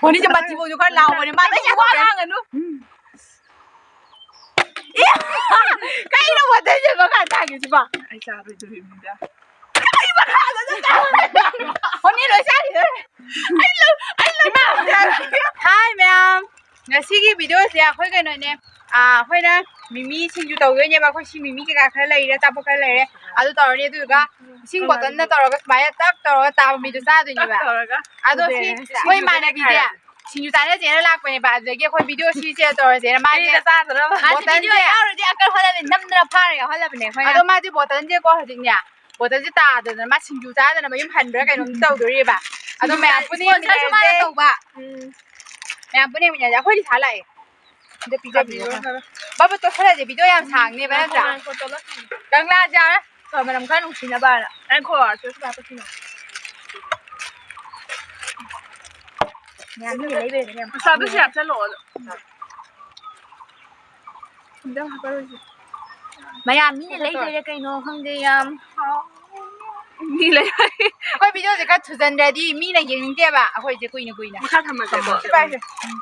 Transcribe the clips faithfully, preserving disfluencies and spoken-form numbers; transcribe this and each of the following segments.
ꯍꯣꯅꯤꯁꯦ ꯃꯆꯤꯕꯧꯁꯨ ꯈꯔ ꯂꯥꯎꯕꯅꯦ꯫ ꯃꯥ ꯅꯪꯁꯦ ꯋꯥ ꯉꯥꯡꯒꯅꯨ꯫ ꯑꯦ! ꯀꯩꯅꯣ ꯕꯣꯇꯜꯁꯦ ꯃꯈꯥ ꯇꯥꯈꯤꯁꯤꯕꯣ? ꯑꯩ ꯆꯥꯔꯣꯏꯗꯣꯔꯤꯕꯅꯤꯗ꯫ ꯀꯩ ꯃꯈꯥꯗ ꯆꯠꯇꯣꯏꯅꯣ? ꯍꯣꯅꯤ ꯂꯣꯏ ꯆꯥꯈꯤꯗꯣꯔꯦ꯫ ꯑꯩ ꯂꯧ-, ꯑꯩ ꯂꯧ-, ꯍꯥꯏ ꯃꯌꯥꯝ꯫ ꯉꯁꯤꯒꯤ ꯚꯤꯗꯤꯑꯣꯁꯦ ꯑꯩꯈꯣꯏ ꯀꯩꯅꯣꯅꯦ, ꯑꯥ, ꯑꯩꯈꯣꯏꯅ ꯃꯤꯃꯤ ꯁꯤꯡꯖꯨ ꯇꯧꯗꯣꯏꯅꯦꯕ꯫ ꯑꯩꯈꯣꯏ ꯁꯤ ꯃꯤꯃꯤ ꯀꯩꯀꯥ ꯈꯔ ꯂꯩꯔꯦ, ꯑꯆꯥꯄꯣꯠ ꯈꯔ ꯂꯩꯔꯦ, ꯑꯗꯨ ꯇꯧꯔꯅꯤ꯫ ꯑꯗꯨꯗꯨꯒ ꯏꯁꯤꯡ ꯕꯣꯇꯜꯅ ꯇꯧꯔꯒ ꯁꯨꯃꯥꯏꯅ ꯇꯛ ꯇꯧꯔꯒ ꯇꯥꯕ ꯃꯤꯗꯣ ꯆꯥꯗꯣꯏꯅꯦꯕ꯫ ꯇꯧꯔꯒ꯫ ꯑꯗꯣ ꯁꯤ ꯑꯗꯨꯗꯤ ꯑꯩꯈꯣꯏ ꯏꯃꯥꯟꯅꯕꯤꯁꯦ ꯁꯤꯡꯖꯨ ꯆꯥꯅꯁꯦꯅ ꯂꯥꯛꯄꯅꯦꯕ꯫ ꯑꯗꯨꯗꯒꯤ ꯑꯩꯈꯣꯏ ꯚꯤꯗꯤꯑꯣ ꯁꯤꯁꯦ ꯇꯧꯔꯁꯦꯅ ꯃꯥꯁꯦ ꯐ꯭ꯔꯤꯗ ꯆꯥꯗꯅꯕ꯫ ꯃꯥꯁꯦ ꯕꯣꯇꯜꯁꯦ ꯚꯤꯗꯤꯑꯣ ꯌꯥꯎꯔꯗꯤ ꯑꯀꯜ ꯍꯣꯠꯅꯕꯤ ꯅꯝꯗꯅ ꯐꯥꯔꯒ ꯍꯣꯠꯅꯕꯅꯦ ꯑꯩꯈꯣꯏꯅ꯫ ꯑꯗꯣ ꯃꯥꯁꯦ ꯕꯣꯇꯜꯁꯦꯀꯣ ꯍꯧꯖꯤꯛꯅꯦ, ꯕꯣꯇꯜꯁꯦ ꯇꯥꯗꯗꯅ ꯃꯥ ꯁꯤꯡꯖꯨ ꯆꯥꯗꯅ ꯃꯌꯨꯝ ꯍꯟꯕ꯭ꯔꯥ ꯀꯩꯅꯣꯝ ꯇꯧꯗꯣꯔꯤꯕ꯫ ꯑꯗꯣ ꯃꯌꯥꯝ ꯄꯨꯟꯅ ꯏꯁꯄꯣꯟꯁꯔꯁꯨ ꯃꯥꯅ ꯌꯦꯡꯃꯤꯟꯅꯔꯁꯦ꯫ ꯇꯧꯕ꯫ ꯎꯝ꯫ ꯃꯌꯥꯝ ꯄꯨꯟꯅ ꯌꯦꯡꯃꯤꯟꯅꯔꯁꯦ꯫ ꯑꯩꯈꯣꯏꯗꯤ ꯁꯥ ꯂꯥꯛꯑꯦ꯫ ꯑꯗ ꯄꯤꯖꯕꯤꯌꯣ ꯈꯔ꯫ ꯕꯥꯕꯨ, ꯇꯣꯠꯁꯜꯂꯁꯦ, ꯚꯤꯗꯤꯑꯣ ꯌꯥꯝ ꯁꯥꯡꯅꯦꯕ, ꯅꯠꯇ꯭ꯔꯥ? ꯉꯥꯏꯈꯣ, ꯉꯥꯏꯈꯣ, ꯇꯣꯠꯂꯛꯈꯤꯒꯦ꯫ ꯀꯪꯂꯥꯁꯦ ꯌꯥꯔꯦ꯫ ꯈꯔ ꯃꯅꯝ ꯈꯔ ꯅꯨꯡꯁꯤꯅꯕꯅ꯫ ꯉꯥꯏꯈꯣ, ꯇꯣꯠꯁꯜꯂꯛꯄꯁꯤꯅ꯫ ꯃꯌꯥꯝ ꯃꯤꯅ ꯂꯩꯕꯩꯅꯦ ꯌꯥꯝ ꯃꯁꯥꯗꯨꯁꯨ ꯍꯥꯞꯅꯤꯡꯉꯦ꯫ ꯍꯥꯞꯆꯜꯂꯛꯑꯣ ꯑꯗꯣ꯫ ꯈꯤꯇꯪ ꯍꯥꯞꯄꯔꯣꯏꯁꯦ꯫ ꯃꯌꯥꯝ ꯃꯤꯅ ꯂꯩꯗꯣꯏꯔꯥ ꯀꯩꯅꯣ ꯈꯪꯗꯦ ꯌꯥꯝ꯫ ꯃꯤ ꯂꯩ꯫ ꯑꯩꯈꯣꯏ ꯚꯤꯗꯤꯑꯣꯁꯦ ꯈꯔ ꯊꯨꯖꯟꯗ꯭ꯔꯗꯤ ꯃꯤꯅ ꯌꯦꯡꯅꯤꯡꯗꯦꯕ ꯑꯩꯈꯣꯏꯁꯦ ꯀꯨꯏꯅ ꯀꯨꯏꯅ꯫ ꯃꯈꯥ ꯊꯝꯃꯁꯦꯀꯣ꯫ ꯁꯤ ꯄꯥꯏꯁꯦ꯫ ꯎꯝ꯫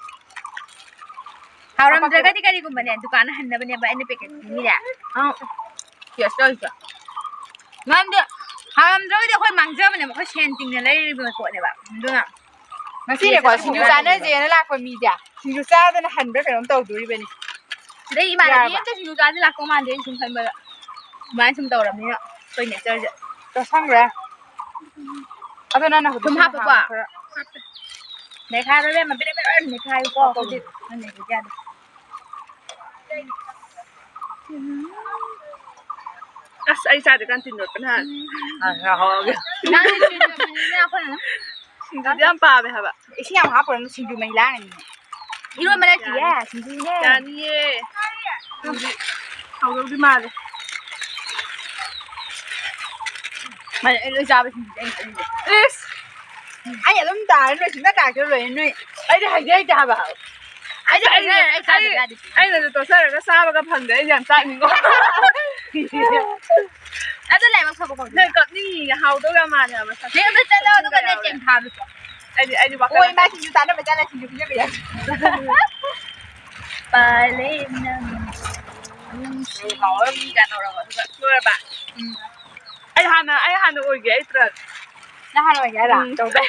ꯍꯥꯎꯔꯝꯗ꯭ꯔꯒꯗꯤ ꯀꯔꯤꯒꯨꯝꯕꯅꯦ ꯗꯨꯀꯥꯟ ꯍꯟꯅꯕꯅꯦꯕ ꯑꯩꯅ ꯄꯦꯀꯦꯠ ꯄꯤꯔꯤꯁꯦ꯫ ꯑꯥ꯫ ꯇꯦꯁ ꯇꯧꯔꯤꯁꯦ꯫ ꯃꯔꯝꯗꯤ ꯍꯥꯎꯔꯝꯗ꯭ꯔꯒꯗꯤ ꯑꯩꯈꯣꯏ ꯃꯥꯡꯖꯕꯅꯦꯕ, ꯑꯩꯈꯣꯏ ꯁꯦꯟ ꯇꯤꯡꯅ ꯂꯩꯔꯤꯕ ꯄꯣꯠꯅꯦꯕ꯫ ꯑꯗꯨꯅ ꯉꯁꯤꯅꯦꯀꯣ ꯁꯤꯡꯖꯨ ꯆꯥꯅꯁꯦꯅ ꯂꯥꯛꯄ ꯃꯤꯁꯦ ꯁꯤꯡꯖꯨ ꯆꯥꯗꯅ ꯍꯟꯕ꯭ꯔꯥ ꯀꯩꯅꯣꯝ ꯇꯧꯗꯣꯔꯤꯕꯅꯤ꯫ ꯑꯗꯩ ꯏꯃꯥꯟꯅꯕꯤ ꯌꯥꯔꯕ? ꯑꯝꯇ ꯁꯤꯡꯖꯨ ꯆꯥꯁꯦ ꯂꯥꯛꯇꯧ ꯃꯥꯟꯗꯦ ꯑꯩꯅ ꯁꯨꯝ ꯈꯟꯕꯗ꯫ ꯑꯗꯨꯃꯥꯏꯅ ꯁꯨꯝ ꯇꯧꯔꯕꯅꯤꯅ ꯑꯩꯈꯣꯏ ꯅꯦꯆꯔꯁꯦ꯫ ꯆꯥꯁꯟꯈ꯭ꯔꯦ꯫ ꯑꯗꯣ ꯅꯪꯅ ꯍꯧꯖꯤꯛ ꯊꯨꯝ ꯍꯥꯞꯄꯕꯣ? ꯈꯔ ꯅꯦꯈꯥꯏꯔꯣ ꯏꯕꯦꯝꯃ, ꯕꯦꯔꯦ ꯕꯦꯔꯦ ꯅꯦꯈꯥꯏꯌꯨꯀꯣ꯫ ꯍꯧꯖꯤꯛ ꯅꯪ ꯅꯦꯈꯥꯏ ꯌꯥꯗꯦ꯫ ꯑꯁ, ꯑꯩ ꯆꯥꯗ꯭ꯔꯤꯀꯥꯟ ꯇꯤꯟ ꯌꯣꯠꯄꯅ ꯍꯥꯜꯂꯦ꯫ ꯑ, ꯉꯥꯍꯧꯔꯒꯦ꯫ ꯅꯪꯗꯤ ꯇꯤꯟ ꯌꯣꯠꯄꯅꯤꯅ ꯑꯩꯈꯣꯏꯅ ꯁꯤꯡꯖꯨꯗꯤ ꯌꯥꯝ ꯄꯥꯝꯃꯦ ꯍꯥꯏꯕ꯫ ꯏꯁꯤꯡ ꯌꯥꯝ ꯍꯥꯞꯄꯨꯔꯅꯨ, ꯁꯤꯡꯖꯨ ꯃꯍꯤ ꯂꯥꯡꯉꯅꯤ꯫ ꯏꯔꯣꯟꯕ ꯅꯠꯇꯤꯌꯦ, ꯌꯥꯅꯤ꯫ ꯁꯤꯡꯖꯨꯅꯦ꯫ ꯌꯥꯅꯤꯌꯦ꯫ ꯁꯤꯡꯖꯨ ꯍꯥꯎꯗꯧꯗꯤ ꯃꯥꯜꯂꯦ꯫ ꯃꯥꯅꯦ, ꯑꯩ ꯂꯣꯏ ꯆꯥꯕ ꯁꯤꯡꯖꯨꯁꯦ ꯑꯩꯅ ꯆꯥꯅꯤꯡꯁꯦ꯫ ꯏꯁ! ꯑꯩ ꯑꯗꯨꯝ ꯇꯥꯔꯦ, ꯅꯣꯏ ꯁꯨꯡꯇꯥ ꯇꯥꯔꯛꯇꯦ, ꯂꯣꯏꯔꯦ ꯅꯣꯏ꯫ ꯑꯩꯗꯤ ꯍꯩꯗꯤ ꯍꯩꯇꯦ ꯍꯥꯏꯕ꯫ ꯑꯩꯗꯤ ꯑꯩꯅ, ꯍꯩꯅꯔꯦ, ꯑꯩ ꯆꯥꯗꯕ ꯑꯩ, ꯌꯥꯗꯦ꯫ ꯑꯩꯅꯁꯨ ꯇꯣꯠꯆꯔꯒ ꯆꯥꯕꯒ ꯐꯪꯗꯦ, ꯑꯩꯗꯤ ꯌꯥꯝ ꯆꯥꯅꯤꯡꯉꯣ꯫ ꯑꯗꯨ ꯂꯥꯏꯕꯛ ꯐꯕ ꯀꯧꯗꯣꯏꯅꯦ꯫ ꯅꯣꯏ ꯀꯞꯅꯤꯡꯉꯤꯌꯦ, ꯍꯥꯎꯗꯧ ꯌꯥꯝ ꯃꯥꯜꯂꯦ ꯍꯥꯏꯕ꯫ ꯅꯣꯏ ꯑꯝꯇ ꯆꯠꯂꯣ, ꯑꯗꯨꯒ ꯅꯣꯏ ꯆꯦꯡ ꯊꯥꯔꯨꯆꯣ꯫ ꯑꯩꯗꯤ ꯑꯩꯗꯤ ꯋꯥꯈꯜ ꯑꯣ, ꯏꯃꯥ ꯁꯤꯡꯖꯨ ꯆꯥꯅꯕ ꯆꯠꯂ ꯁꯤꯡꯖꯨ ꯄꯤꯖꯕ ꯌꯥꯏ꯫ ꯄꯥꯂꯦ ꯅꯪ ꯅꯨꯡꯁꯤ꯫ ꯍꯥꯎꯔꯝꯅꯤ ꯀꯥꯏꯅ ꯇꯧꯔꯒ ꯑꯗꯨꯒ ꯂꯣꯏꯔꯕ? ꯎꯝ꯫ ꯑꯩ ꯍꯥꯟꯅ ꯑꯩ ꯍꯥꯟꯅ ꯑꯣꯏꯒꯦ ꯑꯩ ꯇ꯭ꯔꯟ꯫ ꯅꯪ ꯍꯥꯟꯅ ꯑꯣꯏꯒꯦ ꯍꯥꯏꯔꯣ? ꯎꯝ, ꯇꯧꯗꯦ꯫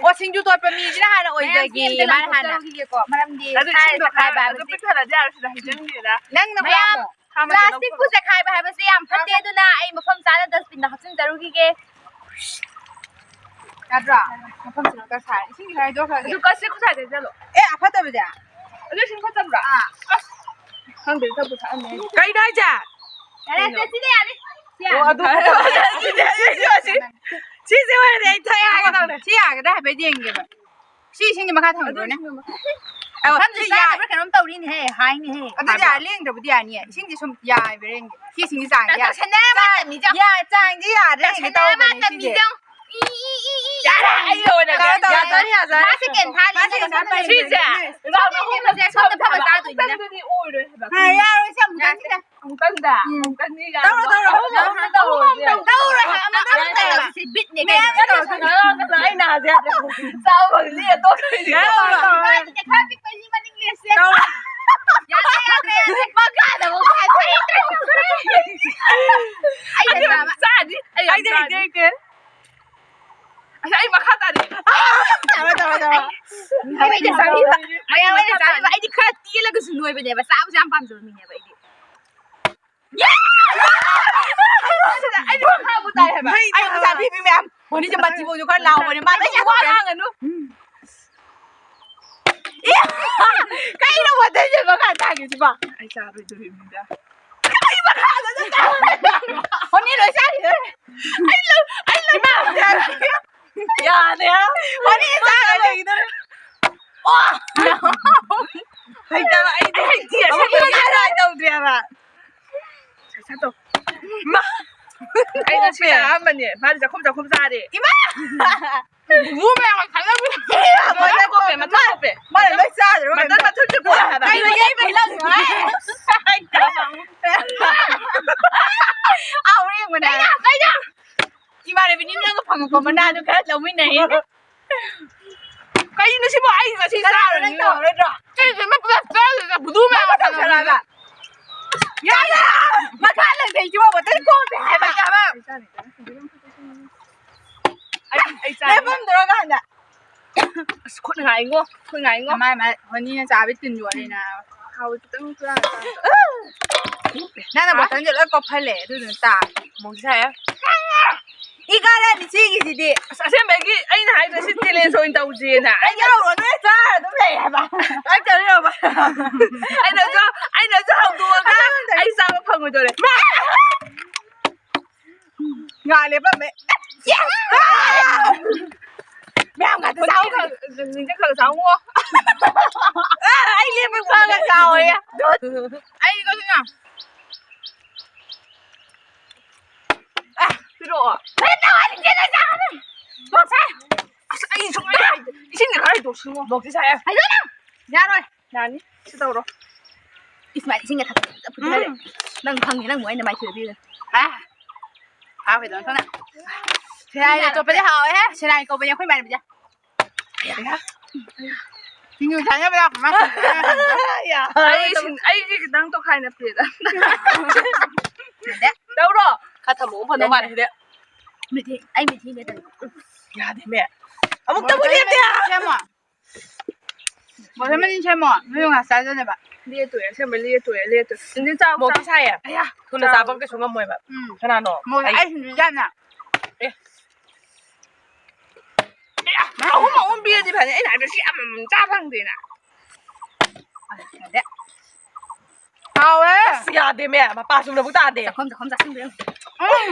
ꯑꯣ, ꯁꯤꯡꯖꯨ ꯇꯣꯠꯄ ꯃꯤꯁꯤꯅ ꯍꯥꯟꯅ ꯑꯣꯏꯖꯒꯦ, ꯃꯌꯥꯝꯁꯦ ꯑꯝꯇ ꯃꯥꯅ ꯍꯥꯟꯅ꯫ ꯂꯧꯈꯤꯒꯦꯀꯣ, ꯃꯔꯝꯗꯤ ꯑꯗꯨ ꯁꯥꯏ ꯏꯁꯤꯡꯗꯣ ꯁꯥꯏꯕ ꯈꯔ ꯑꯗꯨ ꯍꯥꯏꯕꯁꯦ꯫ ꯄꯤꯛ ꯊꯜꯂꯗꯤ ꯌꯥꯔꯣꯏ, ꯁꯤꯗ ꯍꯩꯖꯤꯟꯒꯦꯗ꯫ ꯅꯪꯅ ꯃꯌꯥꯝ ꯍꯨꯔꯥꯜꯂꯣ꯫ ꯄ꯭ꯂꯥꯁꯇꯤꯛꯄꯨ ꯆꯦꯈꯥꯏꯕ ꯍꯥꯏꯕꯁꯦ ꯌꯥꯝ ꯐꯠꯇꯦ, ꯑꯗꯨꯅ ꯑꯩ ꯃꯐꯝ ꯆꯥꯅ dustbin ꯗ ꯍꯥꯞꯆꯤꯟꯖꯔꯨꯈꯤꯒꯦ꯫ ꯌꯥꯗ꯭ꯔꯣ? ꯃꯐꯝ ꯁꯤꯃ ꯈꯔ ꯁꯥꯔꯦ꯫ ꯏꯁꯤꯡ ꯈꯔ ꯍꯩꯗꯣꯛꯈ꯭ꯔꯒꯦ꯫ ꯑꯗꯨ ꯀꯛꯁꯤ ꯈꯨꯠꯁꯥꯏꯗ ꯆꯠꯂꯣ꯫ ꯑꯦ, ꯑꯐꯠꯇꯕꯁꯦ? ꯑꯗꯨ ꯏꯁꯤꯡ ꯐꯠꯇꯕ꯭ꯔꯥ? ꯑꯥ꯫ ꯑꯁ, ꯈꯪꯗꯦ, ꯊꯛꯄꯨ ꯊꯛꯑꯝꯃꯦ꯫ ꯀꯩꯅꯣ ꯍꯥꯏꯁꯦ? ꯌꯥꯔꯦ, ꯀꯩꯅꯣ? ꯁꯤꯗꯤ ꯌꯥꯅꯤ꯫ ꯁꯤ ꯑꯣ, ꯌꯥꯅꯤ꯫ ꯑꯗꯨ ꯐꯠꯇꯕ꯫ ꯁꯤꯁꯦ, ꯁꯤꯁꯦ, ꯁꯤꯁꯦ, ꯁꯤꯁꯦ ꯑꯣꯏꯔꯗꯤ ꯑꯩ ꯊꯛꯑꯦ ꯍꯥꯏꯒꯦ ꯇꯧꯔꯦ꯫ ꯁꯤ ꯌꯥꯒꯗ꯭ꯔꯥ ꯍꯥꯏꯐꯦꯠ ꯌꯦꯡꯒꯦꯕ꯫ ꯁꯤ ꯏꯁꯤꯡꯁꯦ ꯃꯈꯥ ꯊꯝꯈ꯭ꯔꯣꯅꯦ꯫ ꯑꯗꯨ ꯃꯐꯝꯁꯦ ꯁꯤ ꯌꯥ- ꯆꯥꯗꯕ꯭ꯔꯥ ꯀꯩꯅꯣꯝ ꯇꯧꯔꯤꯅꯦꯍꯦ, ꯍꯥꯏꯅꯦꯍꯦ꯫ ꯑꯗꯨꯗꯤ ꯍꯥꯏꯕ꯭ꯔꯣ? ꯌꯥ-, ꯂꯦꯡꯗ꯭ꯔꯕꯨꯗꯤ ꯌꯥꯅꯤꯌꯦ꯫ ꯏꯁꯤꯡꯁꯦ ꯁꯨꯝ ꯌꯥꯏꯕ꯭ꯔꯥ ꯌꯦꯡꯒꯦ꯫ ꯁꯤ ꯏꯁꯤꯡꯁꯦ ꯆꯥꯡ ꯌꯥ-, ꯇꯧꯁꯟꯅꯔ ꯃꯥ ꯆꯥꯡ-, ꯇꯝꯃꯤꯖꯦ꯫ ꯌꯥ-, ꯆꯥꯡꯁꯦ ꯌꯥꯗ꯭ꯔꯥ ꯌꯦꯡꯒꯦ ꯇꯧꯕꯅꯦ ꯁꯤꯁꯦ꯫ ꯌꯥꯔꯦ, ꯑꯩ ꯑꯣꯏꯅ ꯇꯧꯔꯣ, ꯇꯧꯔꯣ, ꯌꯥꯖꯔꯦ, ꯇꯧꯔꯣ꯫ ꯌꯥꯖꯔꯦ꯫ ꯃꯥ second ꯊꯥꯔꯤ, ꯃꯥ second ꯊꯥꯔꯤ꯫ ꯁꯤꯁꯦ꯫ ꯁꯣꯝꯗ ꯐꯝꯃ ꯆꯥꯗꯣꯏꯅꯤꯅꯦ꯫ ꯑꯃꯨꯛꯇꯪꯗꯨꯗꯤ ꯑꯣꯏꯔꯣꯏ ꯍꯥꯏꯕ꯫ ꯑ, ꯌꯥꯔꯣꯏ, ꯁꯤ ꯑꯃꯨꯛꯇꯪꯁꯤꯗ꯫ ꯑꯃꯨꯛꯇꯪꯗ? ꯎꯝ꯫ ꯑꯃꯨꯛꯇꯪꯗꯤ ꯌꯥꯔꯣꯏ꯫ ꯇꯧꯔꯣ, ꯇꯧꯔꯣ꯫ ꯑꯍꯨꯝ, ꯑꯍꯨꯝ ꯇꯧꯔꯣ꯫ ꯇꯧꯔꯣ ꯍꯥꯏꯕ, ꯑꯃꯨꯛꯇꯪ ꯇꯧꯔꯣ꯫ ꯁꯤ ꯕꯤꯠꯅꯦ ꯀꯩꯅꯣ꯫ ꯃꯌꯥꯝ ꯇꯧꯔꯣ, ꯇꯧꯔꯣ꯫ ꯑꯩꯅ ꯍꯥꯏꯁꯦ ꯆꯥꯕ ꯐꯪꯗꯦ, ꯇꯣꯛꯈ꯭ꯔꯗꯤ꯫ ꯌꯥꯔꯣꯏ, ꯇꯧꯔꯣ꯫ ꯏꯕꯥꯅꯤꯁꯦ ꯈꯔ ꯄꯤꯛꯄ ꯃꯤ ꯃꯅꯤꯡ ꯂꯦꯞꯁꯦ꯫ ꯇꯧꯔꯣ꯫ ꯌꯥꯗ꯭ꯔꯦ, ꯌꯥꯗ꯭ꯔꯦ, ꯌꯥꯗ꯭ꯔꯦ꯫ ꯃꯈꯥꯗ ꯑꯃꯨꯛ ꯍꯥꯏ-, ꯍꯩꯇ꯭ꯔꯦ꯫ ꯑꯩꯅ ꯑꯩꯗꯤ ꯆꯥꯕ꯫ ꯆꯥꯗꯤ, ꯑꯩ ꯌꯥꯝ ꯑꯩꯗꯤ ꯆꯥꯗꯤ꯫ ꯍꯩꯇꯦ, ꯍꯩꯇꯦ꯫ ꯑꯁ, ꯑꯩ ꯃꯈꯥ ꯇꯥꯅꯤ꯫ ꯇꯧꯔꯣ, ꯇꯧꯔꯣ, ꯇꯧꯔꯣ꯫ ꯑꯩ ꯑꯣꯏꯅ ꯆꯥꯕꯤꯕ꯫ ꯑꯩ ꯑꯣꯏꯅ ꯆꯥꯕꯤꯕ꯫ ꯑꯩꯗꯤ ꯈꯔ ꯇꯦꯜꯂꯒꯁꯨ ꯅꯣꯏꯕꯅꯦꯕ꯫ ꯆꯥꯕꯁꯨ ꯌꯥꯝ ꯄꯥꯝꯖꯕ ꯃꯤꯅꯦꯕ ꯑꯩꯗꯤ꯫ ꯑꯩꯗꯤ ꯃꯈꯥꯕꯨ ꯇꯥꯏ ꯍꯥꯏꯕ꯫ ꯑꯩ ꯃꯆꯥ ꯄꯤꯕꯤ ꯃꯌꯥꯝ꯫ ꯃꯣꯅꯤꯁꯦ ꯃꯆꯤꯡꯕꯁꯨ ꯈꯔ ꯂꯥꯎꯕꯅꯦ꯫ ꯃꯥ ꯑꯩ ꯋꯥ ꯉꯥꯡꯒꯅꯨ꯫ ꯏ! ꯀꯩꯅꯣ ꯋꯥꯇꯩꯁꯦ ꯃꯈꯥ ꯇꯥꯈꯤꯁꯤꯕꯣ? ꯑꯩ ꯆꯥꯔꯣꯏꯗꯣꯔꯤꯕꯅꯤꯗ꯫ ꯑꯩ ꯃꯈꯥꯗ ꯑꯗꯨꯝ ꯇꯥꯔꯦ꯫ ꯍꯣꯅꯤ ꯂꯣꯏ ꯆꯥꯈꯤꯗꯣꯔꯦ꯫ ꯑꯩ ꯂꯧ-, ꯑꯩ ꯂꯧ-, ꯌꯥꯔꯦ꯫ ꯍꯣꯅꯤ ꯆꯥꯔꯣꯏ ꯂꯩꯈꯤꯗꯣꯔꯦ꯫ ꯑꯣ! ꯍꯩꯇꯕ ꯑꯩꯗꯤ꯫ ꯑꯩ ꯍꯩꯇꯦ, ꯑꯁꯦꯡꯕ꯫ ꯑꯃꯨꯛ ꯌꯥꯔꯣꯏ ꯇꯧꯗ꯭ꯔꯦꯕ꯫ ꯁꯠꯇꯣ꯫ ꯃꯥ! ꯑꯩ ꯉꯁꯤ ꯑꯣꯛꯄꯦ꯫ ꯂꯥꯛꯑꯝꯕꯅꯦ꯫ ꯃꯥꯗꯤ ꯆꯥꯛꯈꯨꯝ ꯆꯥꯛꯈꯨꯝ ꯆꯥꯔꯦ꯫ ꯏꯃꯥ! ꯕꯨꯕꯨ ꯃꯌꯥꯝ ꯈꯜꯂꯝꯃꯤ꯫ ꯃꯊꯛ ꯀꯣꯞꯄꯦ, ꯃꯊꯛ ꯀꯣꯞꯄꯦ꯫ ꯃꯥꯅ ꯂꯣꯏ ꯆꯥꯗ꯭ꯔꯣ ꯃꯇꯟ ꯀꯩꯅꯣ? ꯃꯊꯛ ꯆꯤꯛꯄ ꯍꯥꯏꯕ꯫ ꯀꯩꯅꯣ ꯌꯩꯕ ꯂꯪꯉꯣ ꯍꯥꯏ? ꯑꯥ, ꯍꯣꯔꯦꯟ ꯌꯦꯡꯉꯨꯅꯦ꯫ ꯀꯩꯅꯣ? ꯀꯩꯅꯣ? ꯏꯃꯥꯟꯅꯕꯤꯅꯤ ꯅꯪꯒ ꯐꯪꯉꯛꯄ ꯃꯅꯥꯗꯣ ꯈꯔ ꯂꯧꯃꯤꯟꯅꯩ꯫ ꯁꯤꯕꯨ ꯑꯩ ꯉꯁꯤ ꯀꯅꯥꯅꯣ ꯅꯪ ꯆꯥꯔꯨꯔꯤꯅꯣ? ꯇꯧꯔꯣꯏꯗ꯭ꯔꯣ? ꯑꯩ ꯃ-, ꯄꯨꯂꯞ ꯆꯥꯔꯨꯔꯒ ꯕꯨꯗꯨ ꯃꯌꯥꯝ ꯃꯊꯛ ꯆꯠꯂꯛꯑꯒ꯫ ꯌꯥꯔꯦ! ꯃꯈꯥ ꯂꯪꯊꯩꯁꯤꯕꯣ ꯕꯣꯇꯜ ꯀꯣꯝꯗꯦ ꯍꯥꯏꯕ꯫ ꯍꯥꯏꯕ꯫ ꯑꯩ, ꯑꯩ ꯆꯥꯔꯦ꯫ ꯂꯦꯞꯐꯝꯗꯨꯔꯣ ꯀꯥꯟꯗ? ꯑꯁ, ꯈꯨꯠ ꯉꯥꯏꯉꯣ, ꯈꯨꯠ ꯉꯥꯏꯉꯣ꯫ ꯃꯥꯏ, ꯃꯥꯏ, ꯍꯣꯅꯤꯅ ꯆꯥꯕꯤ ꯇꯤꯟ ꯌꯣꯠꯂꯦꯅ꯫ ꯍꯥꯎ, ꯈꯤꯇꯪ ꯆꯥꯔ ꯆꯥꯔ꯫ ꯅꯪꯅ ꯍꯥ? ꯕꯣꯇꯜꯁꯦ ꯂꯣꯏ ꯀꯣꯞꯍꯜꯂꯦ, ꯑꯗꯨꯗꯨꯅ ꯇꯥ꯫ ꯃꯣꯛꯁꯦ ꯁꯥꯏꯌꯦ꯫ ꯏ ꯀꯥꯔꯦ, ꯁꯤꯒꯤꯁꯤꯗꯤ꯫ ꯑꯁ, ꯑꯁꯦꯡꯕꯒꯤ ꯑꯩꯅ ꯍꯥꯏꯗ꯭ꯔꯣ ꯁꯤ challenge ꯑꯣꯏꯅ ꯇꯧꯁꯦꯅ꯫ ꯑꯩ ꯌꯥꯎꯔꯣ, ꯅꯣꯏ ꯆꯥꯔ ꯑꯗꯨꯝ ꯂꯩ ꯍꯥꯏꯕ꯫ ꯑꯩ ꯀꯔꯤꯅꯣꯕ? ꯑꯩꯅꯁꯨ, ꯑꯩꯅꯁꯨ ꯍꯧꯗꯣꯛꯑꯒ ꯑꯩ ꯆꯥꯕ ꯐꯪꯉꯣꯏꯗꯧꯔꯦ꯫ ꯉꯥ ꯂꯦꯞꯄꯝꯃꯦ꯫ Yes! ꯃꯌꯥꯝ ꯉꯥꯛꯇ ꯆꯥꯎ꯫ ꯅꯤꯡꯖꯪ ꯈꯔ ꯆꯥꯎꯋꯣ꯫ ꯑ, ꯑꯩ ꯂꯦꯞꯄ ꯈꯔ ꯆꯥꯎꯋꯦ꯫ ꯑꯩ ꯀꯩꯅꯣ꯫ ꯑ, ꯄꯤꯔꯛꯑꯣ꯫ ꯀꯩꯅꯣ ꯇꯧꯔꯗꯤ ꯆꯦꯜꯂ ꯆꯥꯒꯅꯤ꯫ ꯄꯣꯠꯁꯦ꯫ ꯑꯁ, ꯑꯩ ꯁꯨꯡꯍꯩ ꯍꯩꯇꯦ꯫ ꯏꯁꯤꯡꯗ ꯈꯔ ꯍꯩꯗꯣꯛꯁꯤꯉꯣ꯫ ꯃꯣꯛꯁꯤ ꯁꯥꯏ꯫ ꯍꯩꯗꯣꯛꯑꯣ ꯅꯪ꯫ ꯌꯥꯔꯣꯏ꯫ ꯌꯥꯅꯤ꯫ ꯁꯤ ꯇꯧꯔꯣ꯫ ꯏꯁ, ꯃꯥꯏ ꯏꯁꯤꯡꯒ ꯊꯛꯄ ꯐꯖ ꯐꯨꯠꯊꯔꯦ꯫ ꯎꯝ꯫ ꯅꯪ ꯈꯪꯉꯦ, ꯅꯪꯕꯨ ꯑꯩꯅ ꯃꯥꯏꯊꯤꯕ ꯄꯤꯔꯦ꯫ ꯑ꯫ ꯍꯥꯎꯈꯤꯗꯕ ꯁꯣꯝꯅ꯫ ꯁꯦꯔꯥꯏꯅ ꯆꯣꯠꯄꯗꯤ ꯍꯥꯎꯋꯦꯍꯦ꯫ ꯁꯦꯔꯥꯏ ꯀꯧꯕꯅꯦ ꯑꯩꯈꯣꯏ ꯏꯃꯥꯟꯅꯕꯤꯁꯦ꯫ ꯁꯤꯡꯖꯨ ꯆꯥꯅꯕ ꯂꯥꯛꯄ ꯃꯥ꯫ ꯌꯥ꯫ ꯑꯩ ꯁꯤꯡ-, ꯑꯩꯒꯤ ꯈꯤꯇꯪ ꯇꯣꯈꯥꯏꯅ ꯄꯤꯔꯛꯑꯣ꯫ ꯌꯥꯗꯦ꯫ ꯂꯧꯔꯣ? ꯈꯔ ꯊꯝꯃꯣ, ꯐꯗꯧ ꯃꯥꯜꯂꯦ ꯁꯤꯗꯤ꯫ ꯃꯤꯊꯤ-, ꯑꯩ ꯃꯤꯊꯤ ꯃꯦꯠꯇꯅꯤ꯫ ꯌꯥꯗꯦꯃꯦ꯫ ꯑꯃꯨꯛꯇꯕꯨ ꯂꯦꯞꯇꯦ꯫ ꯁꯦꯝꯃꯣ꯫ ꯃꯣꯔꯦ ꯃꯅꯤꯟ ꯁꯦꯝꯃꯣ꯫ ꯅꯣꯏ ꯉꯥ ꯆꯥꯖꯅꯕ꯫ ꯂꯦꯇꯣꯛꯑꯦ, ꯑꯁꯦꯡꯕ ꯂꯦꯇꯣꯛꯑꯦ, ꯂꯦꯇꯣꯛꯑꯦ꯫ ꯁꯤꯡꯖꯨ ꯆꯥꯎ, ꯃꯣꯔꯣꯛꯇꯤ ꯆꯥꯎ꯫ ꯁꯥꯏꯌꯦ꯫ ꯑꯌꯥ꯫ ꯊꯨꯅ ꯆꯥꯎ꯫ ꯆꯥꯕ ꯀꯩꯁꯨ ꯉꯝꯃꯣꯏꯕ꯫ ꯎꯝ꯫ ꯀꯅꯥꯅꯣ? ꯃꯣꯔꯣꯛ ꯑꯩ꯫ ꯑꯩ ꯁꯤꯡꯖꯨ ꯆꯥꯅ꯫ ꯑꯦ꯫ ꯑꯦ, ꯑꯍꯨꯝ ꯑꯍꯨꯝ ꯄꯤꯔꯗꯤ ꯐꯅꯤ꯫ ꯑꯩꯅ ꯍꯥꯏꯕꯗꯤ ꯁꯤ ꯑꯃꯃꯝ ꯆꯥ ꯐꯪꯗꯦꯅ꯫ ꯌꯥꯗꯦ꯫ ꯍꯥꯎꯋꯦ꯫ ꯑꯁ, ꯌꯥꯗꯦꯃꯦ꯫ ꯃꯄꯥ ꯆꯨꯝꯅꯕꯨ ꯇꯥꯗꯦ꯫ ꯆꯥꯛꯈꯨꯝ, ꯆꯥꯛꯈꯨꯝ ꯆꯥꯁꯤꯟꯕꯤꯔꯝꯃꯨ꯫ ꯎꯝ꯫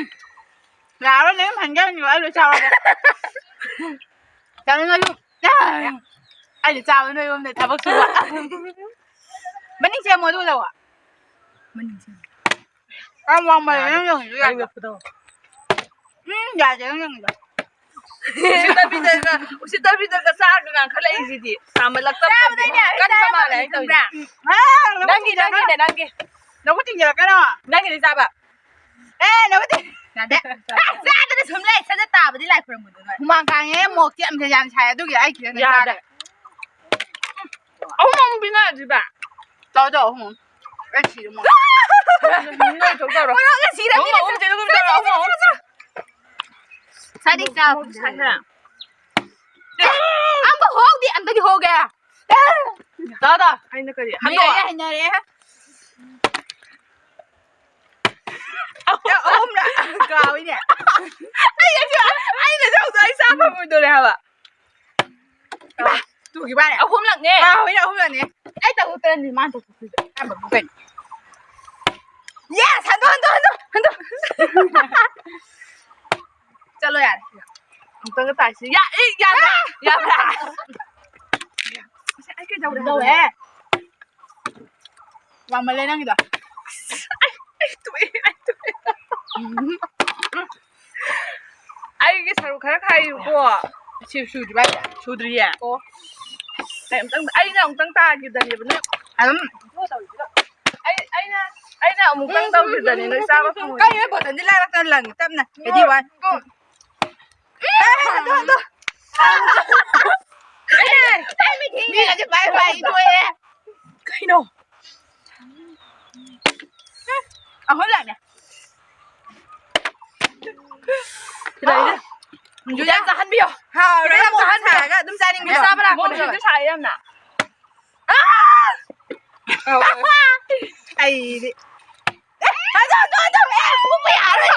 ꯌꯥꯔꯣꯏ, ꯅꯌꯨꯝ ꯍꯟꯖꯟꯈꯤꯕ ꯑꯩ ꯂꯣꯏ ꯆꯥꯔꯒꯦ꯫ ꯆꯥꯅꯤꯡꯉꯁꯨ꯫ ꯑꯩꯗꯤ ꯆꯥꯕ ꯅꯣꯏ ꯌꯨꯝꯗ ꯊꯕꯛ ꯁꯨꯕ꯫ ꯃꯅꯤꯡ ꯆꯦꯃꯣ ꯑꯗꯨꯒ ꯂꯧꯑꯣ꯫ ꯃꯅꯤꯡ ꯆꯦꯃꯣ꯫ ꯌꯥꯝ ꯋꯥꯡꯃꯜꯂꯦ ꯅꯪ ꯌꯦꯡꯉꯤꯗꯣ ꯌꯥꯗ꯭ꯔꯣ? ꯃꯅꯤꯡ ꯂꯦꯞꯄꯗꯣ꯫ ꯎꯝ, ꯌꯥꯗꯦ ꯅꯪ ꯌꯦꯡꯉꯤꯗꯣ꯫ ꯎꯁꯤꯠꯇꯕꯤꯗꯒ, ꯎꯁꯤꯠꯇꯕꯤꯗꯒ ꯆꯥꯔꯒ ꯉꯥꯡꯈꯠꯂꯛꯏꯁꯤꯗꯤ꯫ ꯆꯥꯃꯜꯂꯛꯇꯕꯗꯒꯤ꯫ ꯆꯥꯕꯗꯩꯅꯦ ꯑꯩ ꯀꯟꯕ ꯆꯥꯕ ꯃꯥꯜꯂꯦ ꯑꯩ ꯇꯧꯔꯤꯁꯦ꯫ ꯈꯪꯕ꯭ꯔꯥ? ꯅꯪꯒꯤ, ꯅꯪꯒꯤꯅꯦ, ꯅꯪꯒꯤ꯫ ꯅꯕꯨꯛ ꯊꯤꯡꯖꯤꯜꯂꯛꯀꯅꯣ꯫ ꯅꯪꯒꯤꯗꯤ ꯆꯥꯕ꯫ ꯑꯦ, ꯅꯕꯨꯛ ꯊꯤꯡ-, ꯌꯥꯗꯦ꯫ ꯑꯦ, ꯆꯥꯗꯅ ꯁꯨꯝ ꯂꯩ, ꯁꯠ ꯁꯠ ꯇꯥꯕꯗꯤ ꯂꯥꯏ ꯈꯨꯔꯨꯝꯃꯨꯗꯅ꯫ ꯍꯨꯃꯥꯡ ꯀꯥꯡꯉꯦ, ꯃꯣꯛꯁꯦ ꯌꯥꯝ ꯌꯥꯝ ꯁꯥꯏ, ꯑꯗꯨꯒꯤ ꯑꯩ ꯈꯤꯇꯪ ꯌꯥꯗꯦ꯫ ꯆꯥꯔꯦ꯫ ꯑꯍꯨꯝ ꯑꯍꯨꯝ ꯄꯤꯅꯔꯁꯤꯕ꯫ ꯇꯧ, ꯇꯧ, ꯑꯍꯨꯝ ꯑꯍꯨꯝ꯫ ꯑꯩ ꯁꯤꯔꯦ, ꯃꯣꯏ꯫ ꯅꯣꯏ ꯊꯣꯛ ꯇꯧꯔꯣ꯫ ꯃꯣꯔꯣꯛꯅ ꯁꯤꯔꯦ, ꯑꯍꯨꯝ ꯁꯤꯔꯦ, ꯑꯍꯨꯝ ꯁꯤꯔꯦ, ꯇꯧꯔꯣ, ꯁꯤꯔꯦ, ꯑꯍꯨꯝ ꯑꯍꯨꯝ꯫ ꯁꯤꯔꯦ, ꯁꯤꯔꯦ꯫ ꯁꯥꯗꯤ ꯆꯥꯕ ꯁꯥꯏꯍꯦ꯫ ꯑꯝꯇ ꯍꯣꯡꯗꯦ, ꯑꯝꯇꯗꯤ ꯍꯣꯡꯒꯦ꯫ ꯇꯥꯗ꯫ ꯑꯩꯅ ꯀꯔꯤ? ꯍꯟꯗꯣꯛ꯫ ꯍꯩꯅꯔꯦ, ꯍꯩꯅꯔꯦ꯫ ꯑꯍꯨꯝꯂꯛ ꯀꯥꯎꯏꯅꯦ꯫ ꯑꯩꯅꯁꯨ, ꯑꯩꯅꯁꯨ ꯍꯧꯗꯣꯛ ꯑꯩ ꯆꯥ ꯐꯪꯉꯣꯏꯗꯧꯔꯦ ꯍꯥꯏꯕ꯫ ꯏꯃꯥ, ꯇꯨꯒꯤ ꯋꯥꯅꯦ꯫ ꯑꯍꯨꯝꯂꯛꯅꯦ꯫ ꯑꯥ, ꯍꯣꯏꯅꯦ, ꯑꯍꯨꯝꯂꯛꯅꯦ꯫ ꯑꯩ ꯇꯧꯊꯣꯛꯇ꯭ꯔꯗꯤ ꯃꯥꯅ ꯇꯧꯊꯣꯛꯇꯣꯏꯁꯦ꯫ ꯑꯍꯥꯟꯕ ꯀꯩꯅꯣ? Yes, ꯍꯟꯗꯣ, ꯍꯟꯗꯣ, ꯍꯟꯗꯣ, ꯍꯟꯗꯣ꯫ ꯆꯠꯂꯣ ꯌꯥꯔꯦ꯫ ꯑꯃꯨꯛꯇꯪꯒ ꯇꯥꯏꯁꯤ꯫ ꯌꯥ-, ꯑꯦ, ꯌꯥꯕ꯭ꯔꯥ? ꯌꯥꯕ꯭ꯔꯥ? ꯑꯁ, ꯑꯩ ꯀꯩꯗꯧꯔꯦ ꯍꯥꯏꯕꯅꯣ? ꯋꯥꯡꯃꯜꯂꯦ ꯅꯪꯒꯤꯗꯣ꯫ ꯑꯩ, ꯑꯩ ꯇꯣꯛꯑꯦ, ꯑꯩ ꯇꯣꯛꯑꯦ꯫ ꯑꯩꯒꯤ ꯁꯔꯨꯛ ꯈꯔ ꯈꯥꯏꯌꯨꯀꯣ꯫ ꯁꯤ ꯁꯨꯗ꯭ꯔꯤꯕ ꯍꯥꯏꯁꯦ? ꯁꯨꯗ꯭ꯔꯤꯌꯦ꯫ ꯑꯣ꯫ ꯑꯩ ꯑꯃꯨꯛꯇꯪ, ꯑꯩꯅ ꯑꯃꯨꯛꯇꯪ ꯇꯥꯈꯤꯕꯗꯅꯦꯕ ꯅꯣꯏ ꯑꯗꯨꯝ ꯑꯩ, ꯑꯩꯅ, ꯑꯩꯅ ꯑꯃꯨꯛꯇꯪ ꯇꯧꯈꯤꯕꯗꯅꯦ ꯅꯣꯏ ꯆꯥꯕ ꯐꯪꯉꯣꯏ꯫ ꯀꯩꯅꯣ ꯕꯣꯇꯜꯗꯤ ꯂꯥꯏꯔꯛꯇ ꯂꯪꯉꯤ, ꯇꯞꯅ꯫ Ready, one, two. ꯑꯦ, ꯍꯟꯗꯣ, ꯍꯟꯗꯣ꯫ ꯑꯦ, ꯑꯩ ꯃꯤꯠ ꯊꯦꯡꯉꯦ꯫ ꯃꯤꯒꯁꯦ ꯄꯥꯏ ꯄꯥꯏ ꯇꯣꯛꯑꯦ꯫ ꯀꯩꯅꯣ? ꯑꯍꯨꯝ ꯂꯥꯛꯅꯦ꯫ ꯁꯤꯗꯩꯗ꯫ ꯌꯥꯝ ꯆꯥꯍꯟꯕꯤꯌꯣ꯫ ꯍꯥꯎꯔꯦ, ꯌꯥꯝ ꯆꯥꯍꯟꯕꯤꯔꯒ ꯑꯗꯨꯝ ꯆꯥꯅꯤꯡꯕꯤꯌꯣ꯫ ꯆꯥꯕ ꯂꯥꯛꯄꯅꯦ꯫ ꯃꯣꯔꯣꯛꯁꯤꯁꯨ ꯁꯥꯏ ꯌꯥꯝꯅ꯫ ꯑꯩꯗꯤ꯫ ꯑꯦ, ꯍꯟꯗꯣ, ꯍꯟꯗꯣ, ꯍꯟꯗꯣ, ꯑꯦ, ꯎꯞꯄ ꯌꯥꯔꯣꯏ꯫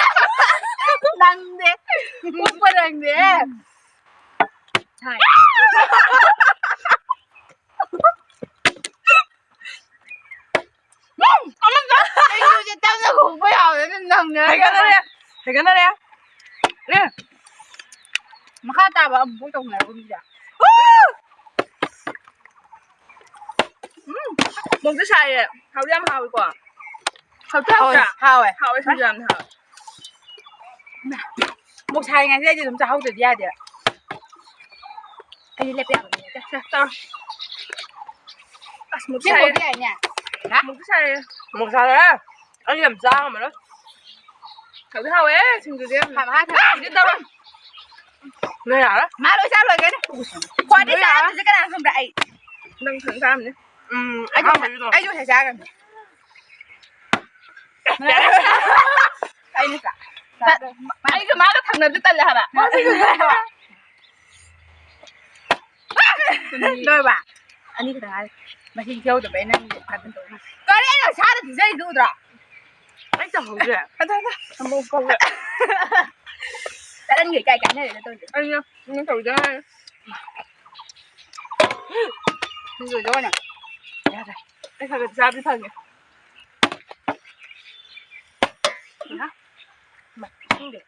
ꯅꯪꯗꯦ꯫ ꯎꯞꯄ ꯅꯪꯗꯦ꯫ ꯍꯥꯏ꯫ ꯎꯝ, ꯑꯃꯨꯛꯀ꯫ ꯑꯩꯁꯨ ꯇꯞꯅ ꯈꯣꯡꯕ ꯌꯥꯎꯋꯦ, ꯑꯗꯨ ꯅꯪꯅ ꯍꯦꯟꯒꯠꯅꯔꯦ꯫ ꯍꯦꯟꯒꯠꯅꯔꯦ꯫ ꯑꯦ꯫ ꯃꯈꯥ ꯇꯥꯕ ꯑꯃꯨꯛꯐꯥꯎ ꯇꯧꯅꯔꯒꯨꯝꯁꯤꯗ꯫ ꯎꯝ, ꯃꯣꯔꯣꯛꯁꯨ ꯁꯥꯏꯌꯦ꯫ ꯍꯥꯎꯗꯤ ꯌꯥꯝ ꯍꯥꯎꯋꯤꯀꯣ꯫ ꯍꯥꯎꯇ꯭ꯔꯥ, ꯍꯥꯎꯋꯦ, ꯍꯥꯎꯇ꯭ꯔꯥ? ꯍꯥꯎꯋꯦ꯫ ꯍꯥꯎꯋꯦ, ꯁꯤꯡꯖꯨ ꯌꯥꯝꯅ ꯍꯥꯎꯋꯦ꯫ ꯃꯣꯔꯣꯛ ꯁꯥꯔꯤꯉꯩꯁꯤꯗ ꯑꯩꯗꯤ ꯑꯗꯨꯝ ꯆꯥꯍꯧꯗ꯭ꯔꯗꯤ ꯌꯥꯗꯦ꯫ ꯑꯩꯗꯤ ꯂꯦꯞꯄ ꯌꯥꯕ ꯃꯤ ꯅꯠꯇꯦ꯫ ꯆꯥ-, ꯆꯥꯔꯣ꯫ ꯑꯁ, ꯃꯣꯔꯣꯛ ꯁꯤ ꯁꯥꯏꯌꯦ꯫ ꯃꯣꯔꯣꯛꯇꯤ ꯌꯥꯏꯅꯦ꯫ ꯍꯥ? ꯃꯣꯔꯣꯛꯇꯤ ꯁꯥꯏꯌꯦ꯫ ꯃꯣꯔꯣꯛ ꯁꯥꯔꯦ꯫ ꯑꯩ ꯌꯥꯝ ꯆꯥ ꯉꯝꯃꯔꯣꯏ꯫ ꯍꯥꯎꯗꯤ ꯍꯥꯎꯋꯦ, ꯁꯤꯡꯖꯨꯁꯦ ꯌꯥꯝꯅ꯫ ꯍꯥꯎꯕ ꯍꯥꯏ ꯈꯔ꯫ ꯁꯤꯗꯤ ꯇꯧꯔꯣ꯫ ꯅꯣꯏ ꯌꯥꯔꯣꯏ꯫ ꯃꯥ ꯂꯣꯏ ꯆꯥ ꯂꯣꯏꯒꯅꯤ꯫ ꯈ꯭ꯋꯥꯏꯗꯩ ꯂꯣꯏ ꯌꯥꯔꯣꯏ꯫ ꯆꯥꯗ꯭ꯔꯤꯁꯦ ꯀꯅꯥꯅꯣ ꯈꯪꯕ꯭ꯔꯥ? ꯑꯩ꯫ ꯅꯪ ꯊꯣꯡ ꯆꯥꯔꯝꯅꯤ꯫ ꯎꯝ, ꯑꯩꯁꯨ ꯑꯍꯥꯟꯕꯒꯤꯗꯣ꯫ ꯑꯩꯁꯨ ꯉꯁꯥꯏ ꯆꯥꯈ꯭ꯔꯕꯅꯤ꯫ ꯑꯩꯅ ꯆꯥ-, ꯆꯥ-, ꯑꯩꯒ ꯃꯥꯒ ꯊꯪꯅꯕꯗꯤ ꯇꯜꯂꯦ ꯍꯥꯏꯕ꯫ ꯂꯣꯏꯔꯕ? ꯑꯅꯤ ꯈꯛꯇ ꯉꯥꯏꯔꯦ꯫ ꯃꯁꯤꯡ ꯊꯤꯍꯧꯗꯕꯩ ꯅꯪ ꯀꯩꯅꯣ ꯇꯧꯔꯦ꯫ ꯀꯔꯤ ꯑꯩꯅ ꯁꯥꯗ ꯄꯤꯖꯔꯤꯗꯨ ꯎꯗ꯭ꯔꯣ? ꯑꯩ ꯇꯧꯍꯧꯗ꯭ꯔꯦ꯫ ꯑꯗꯨ, ꯑꯗꯨ꯫ ꯑꯃꯨꯛ ꯀꯧꯔꯦ꯫ ꯆꯠꯍꯟꯒꯦ ꯏꯀꯥꯏ ꯀꯥꯏꯅꯔꯦꯗ ꯇꯧꯔꯤꯁꯦ꯫ ꯑꯩꯅ, ꯑꯩꯅ ꯇꯧꯗ ꯉꯥꯏꯔꯤ꯫ ꯁꯤꯡꯖꯨꯗ ꯑꯣꯏꯅ꯫ ꯌꯥꯔꯦ꯫ ꯑꯩ ꯈꯔ ꯈꯔ ꯆꯥꯕꯗꯤ ꯐꯪꯉꯦ꯫ ꯏꯃꯥ, ꯏꯃꯥ, ꯈꯪꯗꯦ꯫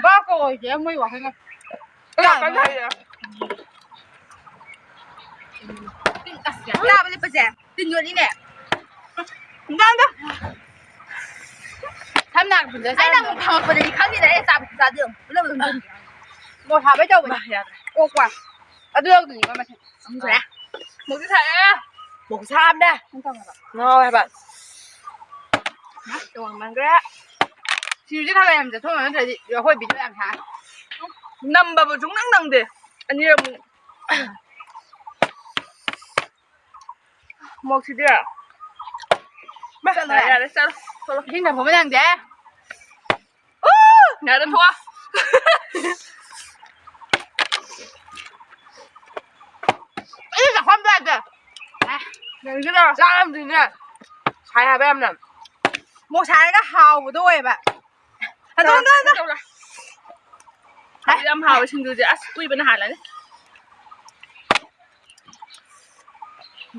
ꯕꯥꯞꯀ ꯑꯣꯏꯗꯦ ꯃꯣꯏ ꯋꯥꯈꯜꯅ꯫ ꯀꯌꯥ ꯀꯟꯅ ꯍꯥꯏꯔꯛꯑꯦ꯫ ꯇꯤꯟ ꯑꯁ ꯌꯥꯝ ꯆꯥꯕ ꯂꯤꯛꯄꯁꯦ ꯇꯤꯟ ꯌꯣꯠꯂꯤꯅꯦ꯫ ꯏꯟꯖꯥꯡꯗꯣ꯫ ꯁꯝꯅ ꯍꯥꯏꯔꯕꯗ ꯑꯩꯅ ꯑꯃꯨꯛ ꯐꯪꯉꯛꯄꯗꯗꯤ ꯈꯪꯗꯦꯗ ꯑꯩ ꯆꯥꯕ ꯈꯨꯆꯥꯗꯣ ꯌꯦꯡꯉꯨ꯫ ꯄꯨꯂꯞ ꯑꯗꯨꯝ ꯆꯨꯝꯃꯤ꯫ ꯃꯣꯔꯣꯛ ꯁꯥꯕꯩ ꯇꯧꯕꯅꯦ꯫ ꯃꯥ ꯌꯥꯗ꯭ꯔꯦ꯫ ꯑꯣꯛꯄ꯫ ꯑꯗꯨ ꯌꯧꯗ꯭ꯔꯤꯉꯩ ꯃꯁꯤꯡ꯫ ꯑꯃꯨꯛ ꯁꯨꯔꯦ꯫ ꯃꯣꯔꯣꯛꯇꯤ ꯁꯥꯏꯍꯦ꯫ ꯃꯣꯔꯣꯛ ꯁꯥꯕꯅꯦ꯫ ꯅꯪ ꯈꯪꯉꯕ? ꯉꯥꯎꯋꯦ ꯍꯥꯏꯕ꯫ ꯃꯥ ꯇꯣꯉꯥꯟꯃꯟꯈ꯭ꯔꯦ꯫ ꯁꯤꯡꯖꯨꯁꯦ ꯈꯔ ꯈꯔ ꯌꯥꯝ ꯆꯠꯊꯣꯛꯑꯣ, ꯅꯠꯇ꯭ꯔꯗꯤ ꯑꯩꯈꯣꯏ ꯚꯤꯗꯤꯑꯣ ꯌꯥꯝ ꯁꯥꯡꯉꯦ꯫ ꯅꯝꯕꯕꯨ ꯁꯨꯡꯅꯪ ꯅꯪꯗꯦ꯫ ꯑꯅꯤꯔꯛꯃꯨꯛ꯫ ꯃꯣꯔꯣꯛꯁꯤꯗꯤ꯫ ꯆꯠꯂꯣ ꯌꯥꯔꯦ, ꯌꯥꯔꯦ꯫ ꯌꯥꯔꯦ, ꯆꯠꯂꯣ, ꯊꯣꯛꯂꯣ꯫ ꯏꯁꯤꯡ ꯊꯝꯕ ꯃꯅꯝꯁꯦ꯫ ꯎ! ꯌꯥꯔꯦ, ꯊꯣꯛꯑꯣ꯫ ꯑꯩ ꯆꯥꯛꯈꯨꯝꯗ ꯌꯥꯗꯦ꯫ ꯑꯦ, ꯅꯪꯁꯤꯅ ꯆꯥꯔꯝꯗꯣꯏꯅꯦ꯫ ꯁꯥꯏ ꯍꯥꯏꯕ ꯌꯥꯝꯅ꯫ ꯃꯣꯔꯣꯛ ꯁꯥꯔꯒ ꯍꯥꯎꯕꯗꯣ ꯑꯣꯏꯌꯦꯕ꯫ ꯑꯗꯣ, ꯑꯗꯣ, ꯑꯗꯣ꯫ ꯇꯧꯔꯣ꯫ ꯌꯥꯝ ꯍꯥꯎꯋꯦ ꯁꯤꯡꯖꯨꯁꯦ꯫ ꯑꯁ, ꯀꯨꯏꯕꯅ ꯍꯥꯜꯂꯅꯤ꯫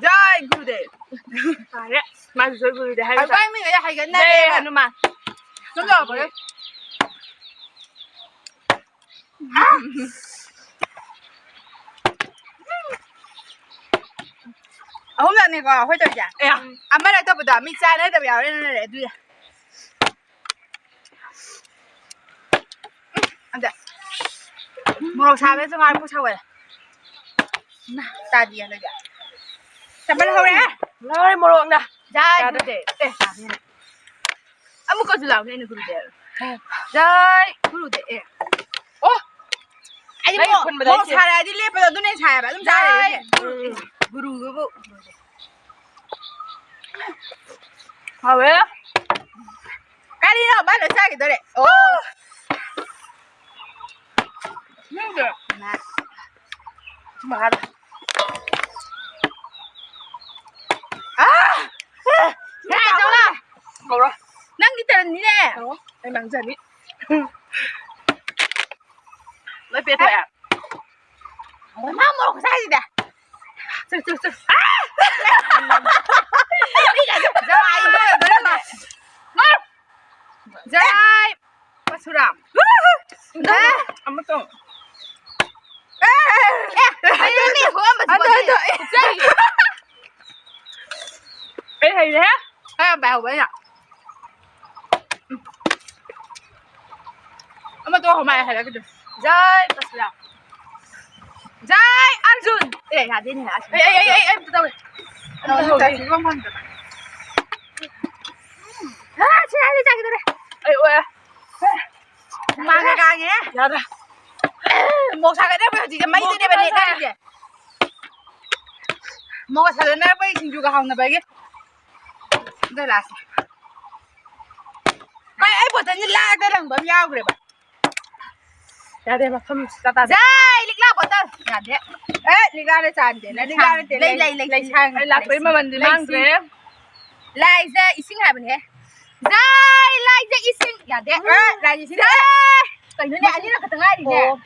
ꯖꯥꯏ ꯒꯨꯔꯨꯗꯦꯕ꯫ ꯐꯔꯦ꯫ ꯃꯥꯁꯨ ꯖꯥꯏ ꯒꯨꯔꯨꯗꯦꯕ ꯍꯥꯏꯕ ꯑꯩꯈꯣꯏ ꯃꯤꯈꯩꯗꯤ ꯍꯩꯒꯠꯅꯔꯦ꯫ ꯖꯥꯏ ꯍꯅꯨꯃꯥꯟ꯫ ꯁꯨꯝ ꯇꯧꯔꯛꯄꯗ꯫ ꯑꯍꯨꯝꯂꯛꯅꯤꯀꯣ ꯑꯩꯈꯣꯏ ꯇꯧꯔꯤꯁꯦ꯫ ꯑꯦ꯫ ꯑꯃꯔꯛ ꯇꯧꯕꯗ ꯃꯤ ꯆꯥꯟꯅꯗꯕ ꯌꯥꯎꯔꯦꯅ ꯂꯩꯔꯦ ꯑꯗꯨꯗꯤ꯫ ꯑꯗ ꯃꯣꯔꯣꯛ ꯁꯥꯕꯅꯁꯨ ꯉꯥꯏ ꯄꯨꯛ ꯁꯥꯎꯒꯠꯂꯦ꯫ ꯏꯃꯥ, ꯇꯥꯗꯤ ꯍꯟꯗꯛꯇꯤ꯫ ꯆꯝꯄꯜ ꯍꯧꯔꯦ꯫ ꯂꯣꯏꯔꯦ ꯃꯣꯔꯣꯛꯅ꯫ ꯖꯥꯏ ꯌꯥꯗ꯭ꯔꯦ꯫ ꯒꯨꯔꯨꯗꯦꯕ꯫ ꯑꯦ, ꯑꯃꯨꯛꯀꯁꯨ ꯂꯥꯎꯅꯦ ꯑꯩꯅ ꯒꯨꯔꯨꯗꯦꯕ꯫ ꯖꯥꯏ ꯒꯨꯔꯨꯗꯦꯕ꯫ ꯑꯦ꯫ ꯑꯣ꯫ ꯅꯪ ꯃꯣꯔꯣꯛ, ꯈꯨꯟꯕꯗ ꯃꯣꯔꯣꯛ ꯑꯩꯁꯦ ꯁꯥꯔꯛꯑꯗꯤ ꯂꯦꯞꯄꯗꯣ ꯑꯗꯨꯅ ꯍꯦꯟꯅ ꯁꯥꯏꯌꯦꯕ꯫ ꯑꯗꯨꯝ ꯆꯥꯔꯦ ꯌꯥꯏ꯫ ꯑꯩꯁꯦ꯫ ꯎꯝ, ꯎꯝ꯫ ꯒꯨꯔꯨꯗꯨꯕꯨ꯫ ꯍꯥꯎꯋꯦ꯫ ꯀꯔꯤꯅꯣ? ꯃꯥ ꯂꯣꯏ ꯆꯥꯈꯤꯗꯣꯔꯦ꯫ ꯑꯣ꯫ ꯅꯪꯗꯤ? ꯃꯥ꯫ ꯁꯤ ꯃꯈꯥꯗ꯫ ꯑꯥ! ꯌꯥꯔꯦ, ꯆꯠꯂꯣ꯫ ꯀꯧꯔꯣ꯫ ꯅꯪꯒꯤ ꯇꯔꯟꯅꯤꯅꯦ꯫ ꯀꯧꯔꯣ꯫ ꯑꯩ ꯃꯥꯡꯖꯅꯤ꯫ ꯂꯣꯏ ꯄꯦꯊꯣꯛꯑꯦ꯫ ꯃꯥ ꯃꯣꯔꯣꯛ ꯈꯨꯁꯥꯁꯤꯗꯤ꯫ ꯆꯨ, ꯆꯨ, ꯆꯨ꯫ ꯑꯥ! ꯃꯤꯒꯁꯦ ꯐꯖꯕ ꯍꯥꯏꯗꯣ꯫ ꯖꯥꯏ! ꯄꯔꯁꯨꯔꯥꯝ꯫ ꯑꯦ! ꯑꯃꯇꯪ꯫ ꯑꯦ! ꯑꯩ ꯃꯤ ꯍꯣꯝꯕꯁꯤ ꯑꯗꯣ, ꯑꯗꯣ, ꯑꯦ! ꯆꯩ! ꯑꯩ ꯍꯩꯔꯦ꯫ ꯈꯔ ꯌꯥꯝ ꯄꯥꯏꯍꯧꯕ ꯑꯩꯅ꯫ ꯑꯃ ꯇꯣꯛꯈꯣ, ꯃꯥ ꯍꯥꯏꯔꯛꯀꯗꯣꯏ꯫ ꯖꯥꯏ ꯄꯔꯁꯨꯔꯥꯝ꯫ ꯖꯥꯏ ꯑꯔꯖꯨꯟ! ꯑꯦ, ꯌꯥꯗꯦꯅꯦ, ꯑꯁ꯫ ꯑꯩ, ꯑꯩ, ꯑꯩ, ꯑꯩ, ꯑꯩ ꯑꯝꯇ ꯇꯧꯒꯦ꯫ ꯑꯃ ꯑꯃ ꯇꯧꯒꯦ꯫ ꯇꯧꯒꯦ꯫ ꯑꯥ, ꯁꯤ ꯌꯥꯔꯦ, ꯆꯥꯈꯤꯗꯣꯔꯦ꯫ ꯑꯩ ꯑꯣꯏ꯫ ꯍꯨꯃꯥꯡꯒ ꯀꯥꯡꯉꯦ꯫ ꯌꯥꯗ꯭ꯔꯦ꯫ ꯃꯣꯛ ꯁꯥꯒꯠꯅꯕ ꯍꯧꯖꯤꯛꯁꯦ ꯃꯩꯗꯅꯦꯕ ꯃꯣꯛ ꯅꯦꯠꯅꯔꯤꯁꯦ꯫ ꯃꯣꯛ ꯁꯥꯒꯠꯅꯕꯒꯤ ꯁꯤꯡꯖꯨꯒ ꯍꯥꯎꯅꯕꯒꯤ꯫ ꯑꯗꯨ ꯂꯥꯛꯑꯦ꯫ ꯀꯩ, ꯑꯩ ꯕꯣꯇꯜꯁꯦ ꯂꯥꯛꯑꯒ ꯂꯪꯕ ꯑꯃ ꯌꯥꯎꯈ꯭ꯔꯦꯕ꯫ ꯌꯥꯗꯦ, ꯃꯐꯝ ꯁꯨꯡꯇꯥ ꯇꯥꯗꯦ꯫ ꯖꯥꯏ, ꯂꯤꯛꯂꯥ ꯕꯣꯇꯜ꯫ ꯌꯥꯗꯦ꯫ ꯑꯦ, ꯂꯤꯛꯂꯥ ꯅꯠꯇꯦ, ꯆꯥꯟꯗꯦ꯫ ꯂꯤꯛꯂꯥ ꯅꯠꯇꯦ, ꯂꯩ, ꯂꯩ, ꯂꯩ, ꯂꯩꯁꯥꯡ꯫ ꯑꯩ ꯂꯥꯛꯄꯩ ꯃꯃꯜꯗꯤ ꯂꯩꯁꯤꯡ꯫ ꯃꯥꯡꯗ꯭ꯔꯦ꯫ ꯂꯥꯏꯖ ꯏꯁꯤꯡ ꯍꯥꯏꯕꯅꯦ꯫ ꯖꯥꯏ, ꯂꯥꯏꯖ ꯏꯁꯤꯡ꯫ ꯌꯥꯗꯦ꯫ ꯑꯦ, ꯂꯥꯏꯖ ꯏꯁꯤꯡ꯫ ꯖꯥꯏ! ꯀꯩꯅꯣꯅꯦ, ꯑꯅꯤꯔꯛ ꯈꯛꯇ ꯉꯥꯏꯔꯤꯅꯦ꯫ ꯑꯣ꯫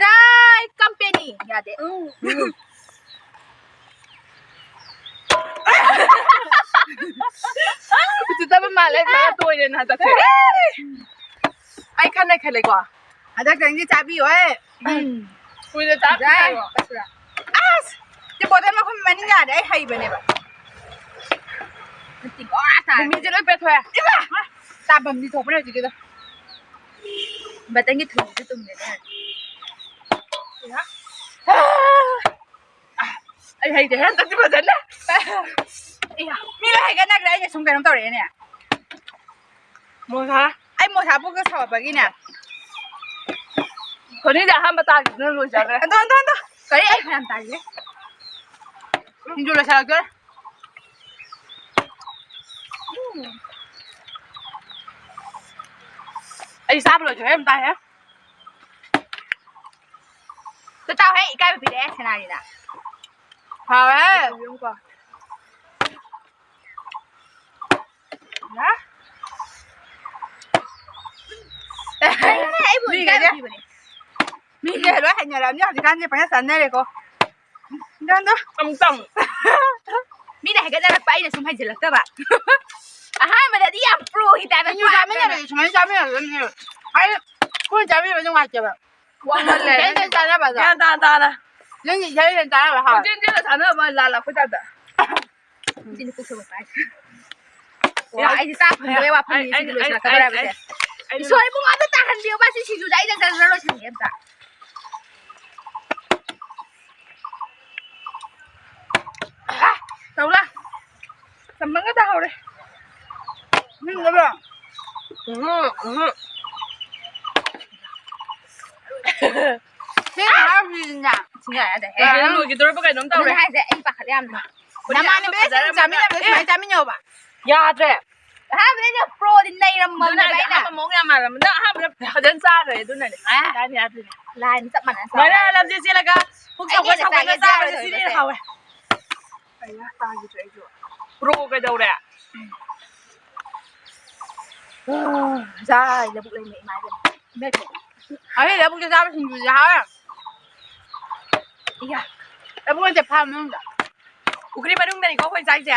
ꯖꯥꯏ ꯀꯝꯄꯦꯅꯤ꯫ ꯌꯥꯗꯦ꯫ ꯎꯁꯤꯠꯇꯕ ꯃꯥꯜꯂꯦ, ꯈꯔ ꯇꯣꯏꯔꯦꯅ ꯍꯟꯗꯛꯁꯦ꯫ ꯑꯩ ꯈꯟꯅꯩ ꯈꯜꯂꯦꯀꯣ꯫ ꯍꯟꯗꯛꯇꯪꯗꯤ ꯆꯥꯕꯤꯌꯣꯍꯦ꯫ ꯎꯝ꯫ ꯀꯨꯏꯅ ꯆꯥꯕ ꯌꯥꯏ꯫ ꯌꯥꯏꯔꯣ? ꯑꯁ! ꯁꯤ ꯕꯣꯇꯜ ꯃꯈꯨꯝ ꯃꯅꯤꯡ ꯌꯥꯗꯦ, ꯑꯩ ꯍꯩꯕꯅꯦꯕ꯫ ꯃꯤꯠꯁꯦ ꯂꯣꯏ ꯄꯦꯊꯣꯛꯑꯦ꯫ ꯏꯃꯥ! ꯆꯥꯐꯝꯗꯤ ꯊꯣꯛꯄꯅꯦ ꯍꯧꯖꯤꯛꯀꯤꯗꯣ꯫ ꯕꯇꯟꯒꯤ ꯊꯨꯝꯁꯤꯁꯨ ꯇꯨꯝꯃꯦꯅꯦ꯫ ꯑꯩ ꯍꯩꯇꯦ, ꯍꯟꯗꯛꯇꯤ ꯐꯖꯅ꯫ ꯃꯤ ꯂꯣꯏ ꯍꯩꯒꯠꯅꯈ꯭ꯔꯦ, ꯑꯩꯅ ꯁꯨꯝ ꯀꯩꯅꯣꯝ ꯇꯧꯔꯛꯑꯦꯅꯦ꯫ ꯃꯣꯁꯥ꯫ ꯑꯩ ꯃꯣꯁꯥ ꯄꯨꯛꯇ ꯁꯧꯒꯠꯄꯒꯤꯅꯦ꯫ ꯁꯣꯅꯤꯗꯤ ꯑꯍꯥꯟꯕ ꯇꯥꯈꯤꯕꯗꯨꯅ ꯂꯣꯏꯖꯈ꯭ꯔꯦ꯫ ꯑꯗꯣ, ꯑꯗꯣ, ꯑꯗꯣ꯫ ꯀꯔꯤ? ꯑꯩ ꯐꯅꯌꯥꯝ ꯇꯥꯈꯤꯒꯦ꯫ ꯁꯤꯡꯖꯨ ꯂꯣꯏꯁꯤꯜꯂꯛꯇꯣꯔꯦ꯫ ꯑꯩ ꯆꯥꯕ ꯂꯣꯏꯗ꯭ꯔꯤꯉꯩ ꯑꯗꯨꯝ ꯇꯥꯏꯍꯦ꯫ ꯇꯨ ꯆꯥꯎꯍꯦ, ꯏꯀꯥꯏꯕ ꯄꯤꯔꯛꯑꯦ ꯁꯅꯥꯔꯤꯅ꯫ ꯍꯥꯎꯋꯦ꯫ ꯌꯦꯡꯉꯨꯀꯣ꯫ ꯍꯥ? ꯀꯩꯅꯣꯅꯦ, ꯑꯩꯕꯨ ꯃꯤꯒꯩꯁꯦ ꯏꯀꯥꯏꯕ ꯄꯤꯕꯅꯦ꯫ ꯃꯤꯁꯦ ꯂꯣꯏ ꯍꯩꯅꯔꯕꯅꯤ ꯍꯧꯖꯤꯛꯀꯥꯟꯁꯦ, ꯄꯪꯆꯥ ꯆꯥꯅꯔꯦꯀꯣ꯫ ꯗꯣꯟꯗꯣ꯫ ꯑꯃꯨꯛ ꯇꯝꯃꯨ꯫ ꯃꯤꯅ ꯍꯦꯟꯒꯠꯅꯔꯛꯄ, ꯑꯩꯅ ꯁꯨꯝ ꯍꯩꯖꯤꯜꯂꯛꯇꯕ꯫ ꯑꯍꯥꯟꯕꯗꯗꯤ ꯌꯥꯝ ꯄ꯭ꯔꯣꯒꯤ ꯇꯥꯏꯞꯇ ꯁꯤꯡꯖꯨ ꯆꯥꯃꯤꯟꯅꯕꯁꯦ ꯁꯨꯃꯥꯏꯅ ꯆꯥꯃꯤꯟꯅꯗꯣꯏꯅꯦ꯫ ꯑꯩ ꯄꯨꯟꯅ ꯆꯥꯃꯤꯟꯅꯕ ꯅꯨꯡꯉꯥꯏꯇꯦꯕ꯫ ꯋꯥꯡꯃꯜꯂꯦ꯫ ꯏꯊꯟ ꯏꯊꯟ ꯆꯥꯅꯕꯗ꯫ ꯒ꯭ꯌꯥꯟ ꯇꯥꯅ ꯇꯥꯅ꯫ ꯅꯪꯒꯤ ꯏꯊꯟ ꯏꯊꯟ ꯆꯥꯅꯕ ꯍꯥꯎꯋꯦ꯫ ꯄꯨꯟꯁꯤꯟ ꯆꯦꯜꯂ ꯆꯥꯅꯕ ꯂꯥꯜꯂꯛꯄꯩ ꯇꯥꯏꯞꯇ꯫ ꯁꯤꯅ ꯄꯨꯛ ꯁꯧꯒꯠꯄ ꯍꯥꯏꯁꯦ꯫ ꯋꯥ, ꯑꯩꯗꯤ ꯆꯥ ꯐꯪꯗꯕꯩ ꯋꯥꯐꯝꯅꯤ, ꯑꯩ, ꯁꯤꯒꯤ ꯑꯩ, ꯂꯣꯏꯁꯤꯜꯂꯛꯀꯗꯧꯔꯦ ꯑꯩ, ꯍꯥꯏꯕꯁꯦ꯫ ꯑꯩ, ꯑꯩ, ꯏꯁꯣꯔ ꯏꯕꯨꯡꯉꯣ ꯑꯝꯇ ꯇꯥꯍꯟꯕꯤꯌꯣꯕ ꯁꯤ ꯁꯤꯡꯖꯨꯁꯦ, ꯑꯩ ꯖꯔ ꯖꯔ ꯂꯣꯏꯁꯤꯟꯒꯦ ꯑꯝꯇ꯫ ꯑ, ꯇꯧꯂꯥ꯫ ꯆꯝꯃꯒ ꯇꯥꯍꯧꯔꯦ꯫ ꯎꯝ, ꯑꯗꯣ꯫ ꯎꯝ, ꯎꯝ꯫ ꯁꯤ ꯉꯥꯏꯍꯥꯛ ꯁꯤꯁꯤꯅ꯫ ꯁꯤꯡꯌꯥ ꯌꯥꯗꯦꯍꯦ꯫ ꯀꯩꯅꯣ ꯂꯣꯏꯈꯤꯗꯣꯔꯕ ꯀꯩꯅꯣꯝ ꯇꯧꯔꯦ꯫ ꯑꯗꯨꯅꯦ ꯍꯥꯏꯁꯦ, ꯑꯩ ꯄꯥꯈꯠꯂꯦ ꯌꯥꯝꯅ꯫ ꯍꯧꯖꯤꯛ ꯅꯃꯥꯟꯅꯕꯤꯁꯤꯡ ꯐꯖꯔꯝꯃꯦ꯫ ꯆꯥꯃꯤꯟꯅꯕꯗ ꯑꯦ꯫ ꯁꯨꯃꯥꯏꯅ ꯆꯥꯃꯤꯟꯅꯧꯕ꯫ ꯌꯥꯗ꯭ꯔꯦ꯫ ꯑꯍꯥꯟꯕꯗ ꯑꯩꯅ ꯄ꯭ꯔꯣꯗꯤ ꯅꯩꯔꯝꯃꯕꯅꯦꯕ ꯑꯗꯨꯅ ꯑꯩꯅ꯫ ꯑꯍꯥꯟꯕ ꯃꯑꯣꯡ ꯌꯥꯝ ꯃꯥꯜꯂꯝꯕ꯫ ꯅꯪ ꯑꯍꯥꯟꯕꯗ ꯐꯖꯅ ꯆꯥꯈ꯭ꯔꯦ ꯑꯗꯨꯅꯅꯦ꯫ ꯑꯦ꯫ ꯌꯥꯅꯤ, ꯌꯥꯗ꯭ꯔꯤꯅꯦ꯫ ꯂꯥꯏꯟ ꯆꯞ ꯃꯥꯟꯅꯅ ꯆꯥꯎ꯫ ꯃꯣꯏꯅ ꯂꯝꯖꯦꯜ ꯆꯦꯜꯂꯒ ꯄꯨꯛ ꯑꯩꯅ ꯆꯥꯎꯈꯠ ꯍꯦꯟꯅ ꯆꯥꯎꯈꯠꯅ ꯆꯥꯒꯦ, ꯆꯥꯕꯁꯦ ꯆꯥꯔꯣꯏꯗꯕꯁꯦ꯫ ꯁꯤꯅ ꯍꯦꯟꯅ ꯍꯥꯎꯋꯦ꯫ ꯄ꯭ꯔꯣ ꯀꯩꯗꯧꯔꯦ? ꯖꯥꯏ, ꯂꯧꯕꯨꯛ ꯂꯩꯃ ꯏꯃꯥ ꯏꯕꯦꯝꯃ꯫ ꯏꯃꯥ ꯏꯕꯦꯝꯃ꯫ ꯑꯩ ꯂꯧꯕꯨꯛꯇ ꯆꯥꯕ ꯁꯤꯡꯖꯨꯁꯦ ꯍꯥꯎꯋꯦ꯫ ꯏꯌꯥ꯫ ꯂꯧꯕꯨꯛ ꯅꯠꯇꯦ, ꯐꯥꯔꯝ ꯃꯅꯨꯡꯗ꯫ ꯄꯨꯈ꯭ꯔꯤ ꯃꯅꯨꯡꯗꯅꯤꯀꯣ ꯑꯩꯈꯣꯏ ꯆꯥꯏꯁꯦ꯫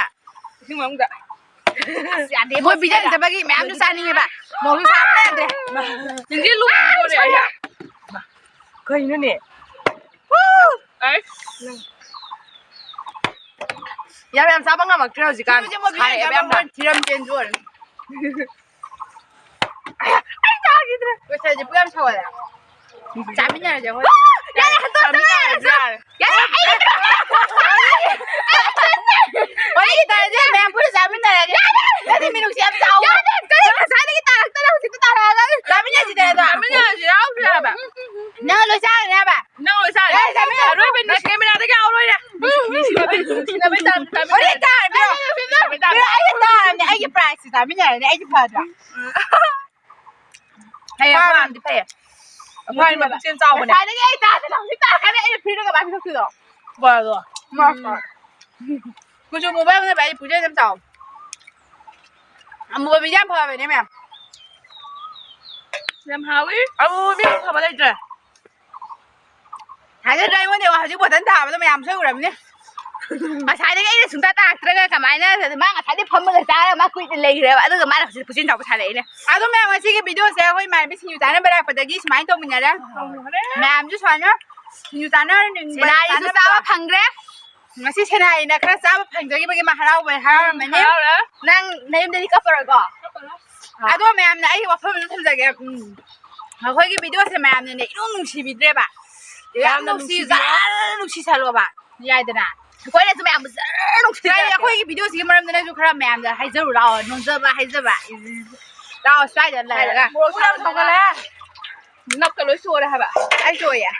ꯏꯁꯤꯡ ꯃꯅꯨꯡꯗ꯫ ꯑꯁ, ꯌꯥꯗꯦ, ꯃꯣꯏ ꯄꯤꯖꯅꯤꯡꯗꯕꯒꯤ ꯃꯌꯥꯝꯁꯨ ꯆꯥꯅꯤꯡꯉꯦꯕ꯫ ꯃꯣꯔꯣꯛꯁꯨ ꯁꯥꯕꯅ ꯌꯥꯗ꯭ꯔꯦ꯫ ꯅꯤꯡꯁꯤꯡ ꯂꯨꯕꯗꯣ ꯂꯣꯏꯔꯦ ꯑꯩ꯫ ꯀꯩꯅꯣꯅꯦ? ꯑꯩ꯫ ꯌꯥꯝ ꯌꯥꯝ ꯆꯥꯕ ꯉꯝꯃꯛꯇ꯭ꯔꯦ ꯍꯧꯖꯤꯛꯀꯥꯟ꯫ ꯁꯤꯕꯨꯁꯦ ꯃꯣꯏ ꯁꯥꯔꯛꯑꯦꯕ ꯌꯥꯝꯅ꯫ ꯃꯣꯏ ꯊꯤꯔꯝ ꯆꯦꯟꯁꯨ ꯑꯣꯏꯔꯦ꯫ ꯑꯩ ꯇꯥꯈꯤꯗ꯭ꯔꯦ꯫ ꯉꯁꯥꯏꯁꯦ ꯄꯨꯛ ꯌꯥꯝ ꯁꯥꯎꯍꯜꯂꯦ꯫ ꯆꯥꯃꯤꯟꯅꯔꯁꯦ ꯑꯩꯈꯣꯏ꯫ ꯌꯥꯔꯦ, ꯍꯟꯗꯣꯛ ꯆꯥꯃꯤꯟꯅꯔꯁꯦ ꯌꯥꯔꯦ꯫ ꯌꯥꯔꯦ, ꯑꯩ ꯋꯥꯔꯤ ꯇꯥꯔꯗꯤ ꯃꯌꯥꯝ ꯄꯨꯟꯅ ꯆꯥꯃꯤꯟꯅꯔꯒꯦ꯫ ꯌꯥꯔꯦ꯫ ꯅꯪꯗꯤ ꯃꯤꯅꯨꯡꯁꯤ ꯌꯥꯝ ꯆꯥꯎꯋꯦ꯫ ꯌꯥꯔꯦ, ꯀꯔꯤ ꯉꯁꯥꯏꯗꯒꯤ ꯇꯥꯔꯛꯇꯅ ꯍꯧꯖꯤꯛꯇ ꯇꯥꯔꯛꯑꯒ꯫ ꯆꯥꯃꯤꯟꯅꯁꯤꯗꯅ ꯑꯗꯣ꯫ ꯆꯥꯃꯤꯟꯅꯔꯁꯤ ꯌꯥꯎꯗ꯭ꯔꯦ ꯍꯥꯏꯕ꯫ ꯆꯥꯔꯅꯦꯕ? ꯅꯪ ꯂꯣꯏ ꯆꯥꯔꯦ꯫ ꯑꯦ, ꯆꯥꯃꯤꯟꯅꯔꯦ꯫ ꯑꯔꯣꯏꯕ ꯅꯨꯡꯁꯤ ꯀꯦꯃꯦꯔꯥꯗꯒꯤ ꯌꯥꯎꯔꯣꯏꯔꯦ꯫ ꯅꯨꯡꯁꯤꯅꯕꯩ ꯆꯥ-, ꯆꯥꯃꯤꯟꯅꯔꯦ꯫ ꯍꯣꯔꯦꯟ ꯆꯥꯔꯅꯤ꯫ ꯆꯥꯃꯤꯟꯅꯔꯦ꯫ ꯄꯤꯔꯣ, ꯑꯩꯅ ꯆꯥꯔꯅꯤ꯫ ꯑꯩꯒꯤ prizeꯁꯦ ꯆꯥꯃꯤꯟꯅꯔꯅꯤ꯫ ꯑꯩꯒꯤ ꯐꯗ꯭ꯔꯥ? ꯍꯌꯦꯡ ꯑꯩꯈꯣꯏ ꯃꯥꯝꯗꯤ ꯐꯩꯌꯦ꯫ ꯑꯩꯈꯣꯏ ꯃꯥꯝꯗꯤ ꯃꯕꯨꯛꯆꯦꯜ ꯆꯥꯎꯕꯅꯦ꯫ ꯉꯁꯥꯏꯗꯒꯤ ꯑꯩ ꯆꯥꯗꯅ ꯍꯧꯖꯤꯛ ꯇꯥꯔꯀꯥꯟꯗ ꯑꯩꯅ ꯐ꯭ꯔꯤꯗꯒ ꯄꯥꯏꯕꯤꯊꯣꯛꯈꯤꯗꯣ꯫ ꯕꯣꯔꯗꯣ꯫ ꯃꯥ꯫ ꯀꯨꯆꯨ ꯃꯨꯕ ꯌꯥꯝ ꯐꯕ, ꯑꯩ ꯄꯨꯖꯩ ꯑꯗꯨꯝ ꯆꯥꯎ꯫ ꯑꯃꯨꯕ ꯃꯤꯁꯦ ꯌꯥꯝ ꯐꯕꯅꯦ ꯃꯌꯥꯝ꯫ ꯌꯥꯝ ꯍꯥꯎꯋꯤ꯫ ꯑꯃꯨꯕ ꯃꯤ ꯐꯕ ꯂꯩꯇ꯭ꯔꯦ꯫ ꯊꯥꯖꯗ꯭ꯔꯥ? ꯑꯩꯉꯣꯟꯗ ꯌꯦꯡꯉꯣ, ꯍꯧꯖꯤꯛ ꯕꯣꯇꯜ ꯊꯥꯕꯗꯣ ꯃꯌꯥꯝ ꯁꯣꯏ ꯎꯔꯝꯅꯤ꯫ ꯉꯁꯥꯏꯗꯒꯤ ꯑꯩꯅ ꯁꯨꯡꯇꯥ ꯇꯥꯔꯛꯇ꯭ꯔꯒ ꯀꯃꯥꯏꯅ, ꯃꯥ ꯉꯁꯥꯏꯗꯩ ꯐꯝꯃꯒ ꯆꯥꯔꯒ ꯃꯥ ꯀꯨꯏꯅ ꯂꯩꯈ꯭ꯔꯦꯕ, ꯑꯗꯨꯒ ꯃꯥꯅ ꯍꯧꯖꯤꯛ ꯄꯨꯆꯤꯟ ꯆꯥꯎꯕ ꯁꯥꯔꯛꯏꯅꯦ꯫ ꯑꯗꯣ ꯃꯌꯥꯝ, ꯉꯁꯤꯒꯤ videoꯁꯦ ꯑꯩꯈꯣꯏ ꯏꯃꯥꯟꯅꯕꯤ ꯁꯤꯡꯖꯨ ꯆꯥꯅꯕ ꯂꯥꯛꯄꯗꯒꯤ ꯁꯨꯃꯥꯏꯅ ꯇꯧꯃꯤꯟꯅꯔꯦ꯫ ꯃꯌꯥꯝꯁꯨ ꯁꯨꯃꯥꯏꯅ ꯁꯤꯡꯖꯨ ꯆꯥꯅꯔ ꯁꯦꯅꯥꯔꯤꯁꯨ ꯆꯥꯅꯕ ꯆꯥꯕ ꯐꯪꯈ꯭ꯔꯦ꯫ ꯉꯁꯤ ꯁꯦꯅꯥꯔꯤꯅ ꯈꯔ ꯆꯥꯕ ꯐꯪꯖꯈꯤꯕꯒꯤ ꯃꯥ ꯍꯔꯥꯎꯕ ꯍꯔꯥꯎꯔꯝꯃꯅꯤ꯫ ꯍꯔꯥꯎꯔꯦ꯫ ꯅꯪ ꯅꯌꯨꯝꯗꯗꯤ ꯀꯞꯄꯔꯣꯏꯀꯣ? ꯀꯞꯄꯔꯣꯏ꯫ ꯑꯗꯣ ꯃꯌꯥꯝꯅ ꯑꯩ ꯋꯥꯐꯝ ꯑꯃ ꯊꯝꯖꯒꯦ꯫ ꯎꯝ꯫ ꯑꯩꯈꯣꯏꯒꯤ videoꯁꯦ ꯃꯌꯥꯝꯅꯅꯦ ꯏꯅꯨꯡ ꯅꯨꯡꯁꯤꯕꯤꯗ꯭ꯔꯦꯕ꯫ ꯌꯥꯝ ꯌꯥꯝꯅ ꯅꯨꯡꯁꯤ, ꯅꯨꯡꯁꯤꯕꯤꯔꯦ꯫ ꯖꯔ ꯅꯨꯡꯁꯤꯁꯜꯂꯣꯕ꯫ ꯌꯥꯏꯗꯅ? ꯑꯩꯈꯣꯏꯅꯁꯨ ꯃꯌꯥꯝꯕꯨ ꯖꯔ ꯅꯨꯡꯁꯤꯖꯔꯛꯀꯦ꯫ ꯑꯩꯈꯣꯏꯒꯤ videoꯁꯤꯒꯤ ꯃꯔꯝꯗ ꯅꯪꯁꯨ ꯈꯔ ꯃꯌꯥꯝꯗ ꯍꯥꯏꯖꯔꯨ ꯂꯥꯛꯑꯣ꯫ ꯅꯣꯡꯖꯕ ꯍꯥꯏꯖꯕ꯫ ꯂꯥꯛꯑꯣ ꯁ꯭ꯋꯥꯏꯗ ꯂꯩꯔꯒ꯫ ꯃꯣꯔꯣꯛꯁꯨ ꯌꯥꯝ ꯁꯧꯒꯠꯂꯦ꯫ ꯅꯞꯀ ꯂꯣꯏ ꯆꯣꯔꯦ ꯍꯥꯏꯕ꯫ ꯑꯩ ꯆꯣꯏꯌꯦ꯫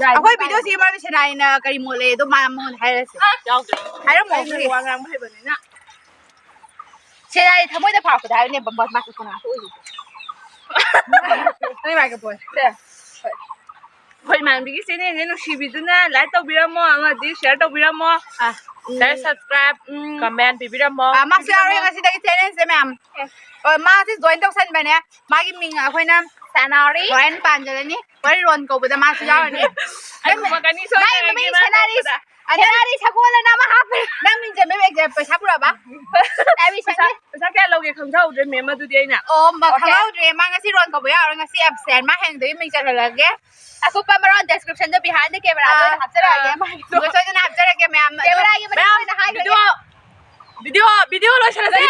ꯑꯩꯈꯣꯏ videoꯁꯤꯒꯤ ꯃꯔꯝꯗ ꯁꯦꯅꯥꯔꯤꯅ ꯀꯔꯤ ꯃꯣꯠ ꯂꯩ ꯑꯗꯣ ꯃꯥ ꯃꯉꯣꯟꯗ ꯍꯥꯏꯔꯁꯤ꯫ ꯑ? ꯌꯥꯎꯗ꯭ꯔꯦ꯫ ꯍꯥꯏꯔꯝꯃꯣ ꯑꯩꯅ ꯑꯩꯈꯣꯏꯒꯤ꯫ ꯋꯥ ꯉꯥꯡꯕ ꯍꯩꯕꯅꯤꯅ꯫ ꯁꯦꯅꯥꯔꯤ ꯊꯃꯣꯏꯗ ꯐꯥꯎꯔꯛꯄꯗ ꯍꯥꯏꯕꯅꯦ, ꯕ-, ꯕ-, microphone ꯉꯥꯛꯇ ꯑꯣꯏꯔꯤꯁꯦ꯫ ꯅꯣꯏ microphone꯫ ꯁꯦ꯫ ꯍꯣꯏ꯫ ꯑꯩꯈꯣꯏ ꯏꯃꯥꯟꯅꯕꯤꯒꯤ channelꯁꯦ ꯅꯨꯡꯁꯤꯕꯤꯗꯨꯅ like ꯇꯧꯕꯤꯔꯝꯃꯣ ꯑꯃꯗꯤ share ꯇꯧꯕꯤꯔꯝꯃꯣ꯫ ꯑ, ꯎꯝ꯫ Share, subscribe, ꯎꯝ, comment ꯄꯤꯕꯤꯔꯝꯃꯣ꯫ ꯑ, ꯃꯥꯁꯨ ꯌꯥꯎꯔꯦ ꯉꯁꯤꯗꯒꯤ channelꯁꯦ ꯃꯌꯥꯝ꯫ ꯑꯦ꯫ ꯑ, ꯃꯥꯁꯦ join ꯇꯧꯁꯟꯕꯅꯦ꯫ ꯃꯥꯒꯤ ꯃꯤꯡ ꯑꯩꯈꯣꯏꯅ ꯁꯅꯥꯔꯤ꯫ ꯍꯣꯔꯦꯟ ꯄꯥꯟꯖꯔꯅꯤ꯫ ꯍꯣꯔꯦꯟ ꯔꯣꯟ ꯀꯧꯕꯗ ꯃꯥꯁꯨ ꯌꯥꯎꯔꯅꯤ꯫ ꯑꯩ ꯈꯨꯝꯃꯛꯀꯅꯤ ꯃꯥꯏ ꯁꯣꯏꯗꯅ ꯃꯃꯤꯡ ꯒꯦꯝ ꯁꯅꯥꯔꯤ꯫ ꯍꯥꯏꯔꯛꯄꯗ꯫ ꯁꯅꯥꯔꯤ ꯁꯒꯣꯜ ꯑꯅ ꯑꯃ ꯍꯥꯞꯄꯦ꯫ ꯅꯪ ꯃꯤꯡ ꯆꯟꯕꯩ ꯄꯩꯁꯥ ꯄꯨꯔꯛꯑꯕ? ꯄꯩꯁꯥ, ꯄꯩꯁꯥ ꯀꯌꯥ ꯂꯧꯒꯦ ꯈꯪꯖꯍꯧꯗ꯭ꯔꯦ, ma'am, ꯑꯗꯨꯗꯤ ꯑꯩꯅ꯫ ꯑꯣ, ꯃ-, okay꯫ ꯈꯪꯍꯧꯗ꯭ꯔꯦ꯫ ꯃꯥ ꯉꯁꯤ ꯔꯣꯟ ꯀꯧꯕ ꯌꯥꯎꯔꯣꯏ꯫ ꯉꯁꯤ absent꯫ ꯃꯥ ꯍꯌꯦꯡꯗꯒꯤ ꯃꯤꯡ ꯆꯜꯍꯜꯂꯒꯦ꯫ ꯑꯀꯨꯞꯄ ꯃꯔꯣꯜ descriptionꯗ behind the camera ꯑꯥ, ꯑꯣꯏꯅ ꯍꯥꯞꯆꯔꯛꯑꯒꯦ꯫ ꯑꯥ꯫ ꯃꯥꯒꯤꯗꯣ꯫ ꯁꯣꯏꯗꯅ ꯍꯥꯞꯆꯔꯛꯀꯦ, ma'am꯫ Cameraꯒꯤ ꯃꯅꯤꯡ ma'am, ꯑꯣꯏꯅ ꯍꯥꯏꯈ꯭ꯔꯒꯦ꯫ Video, video, video ꯂꯣꯏꯁꯤꯜꯂꯁꯤ꯫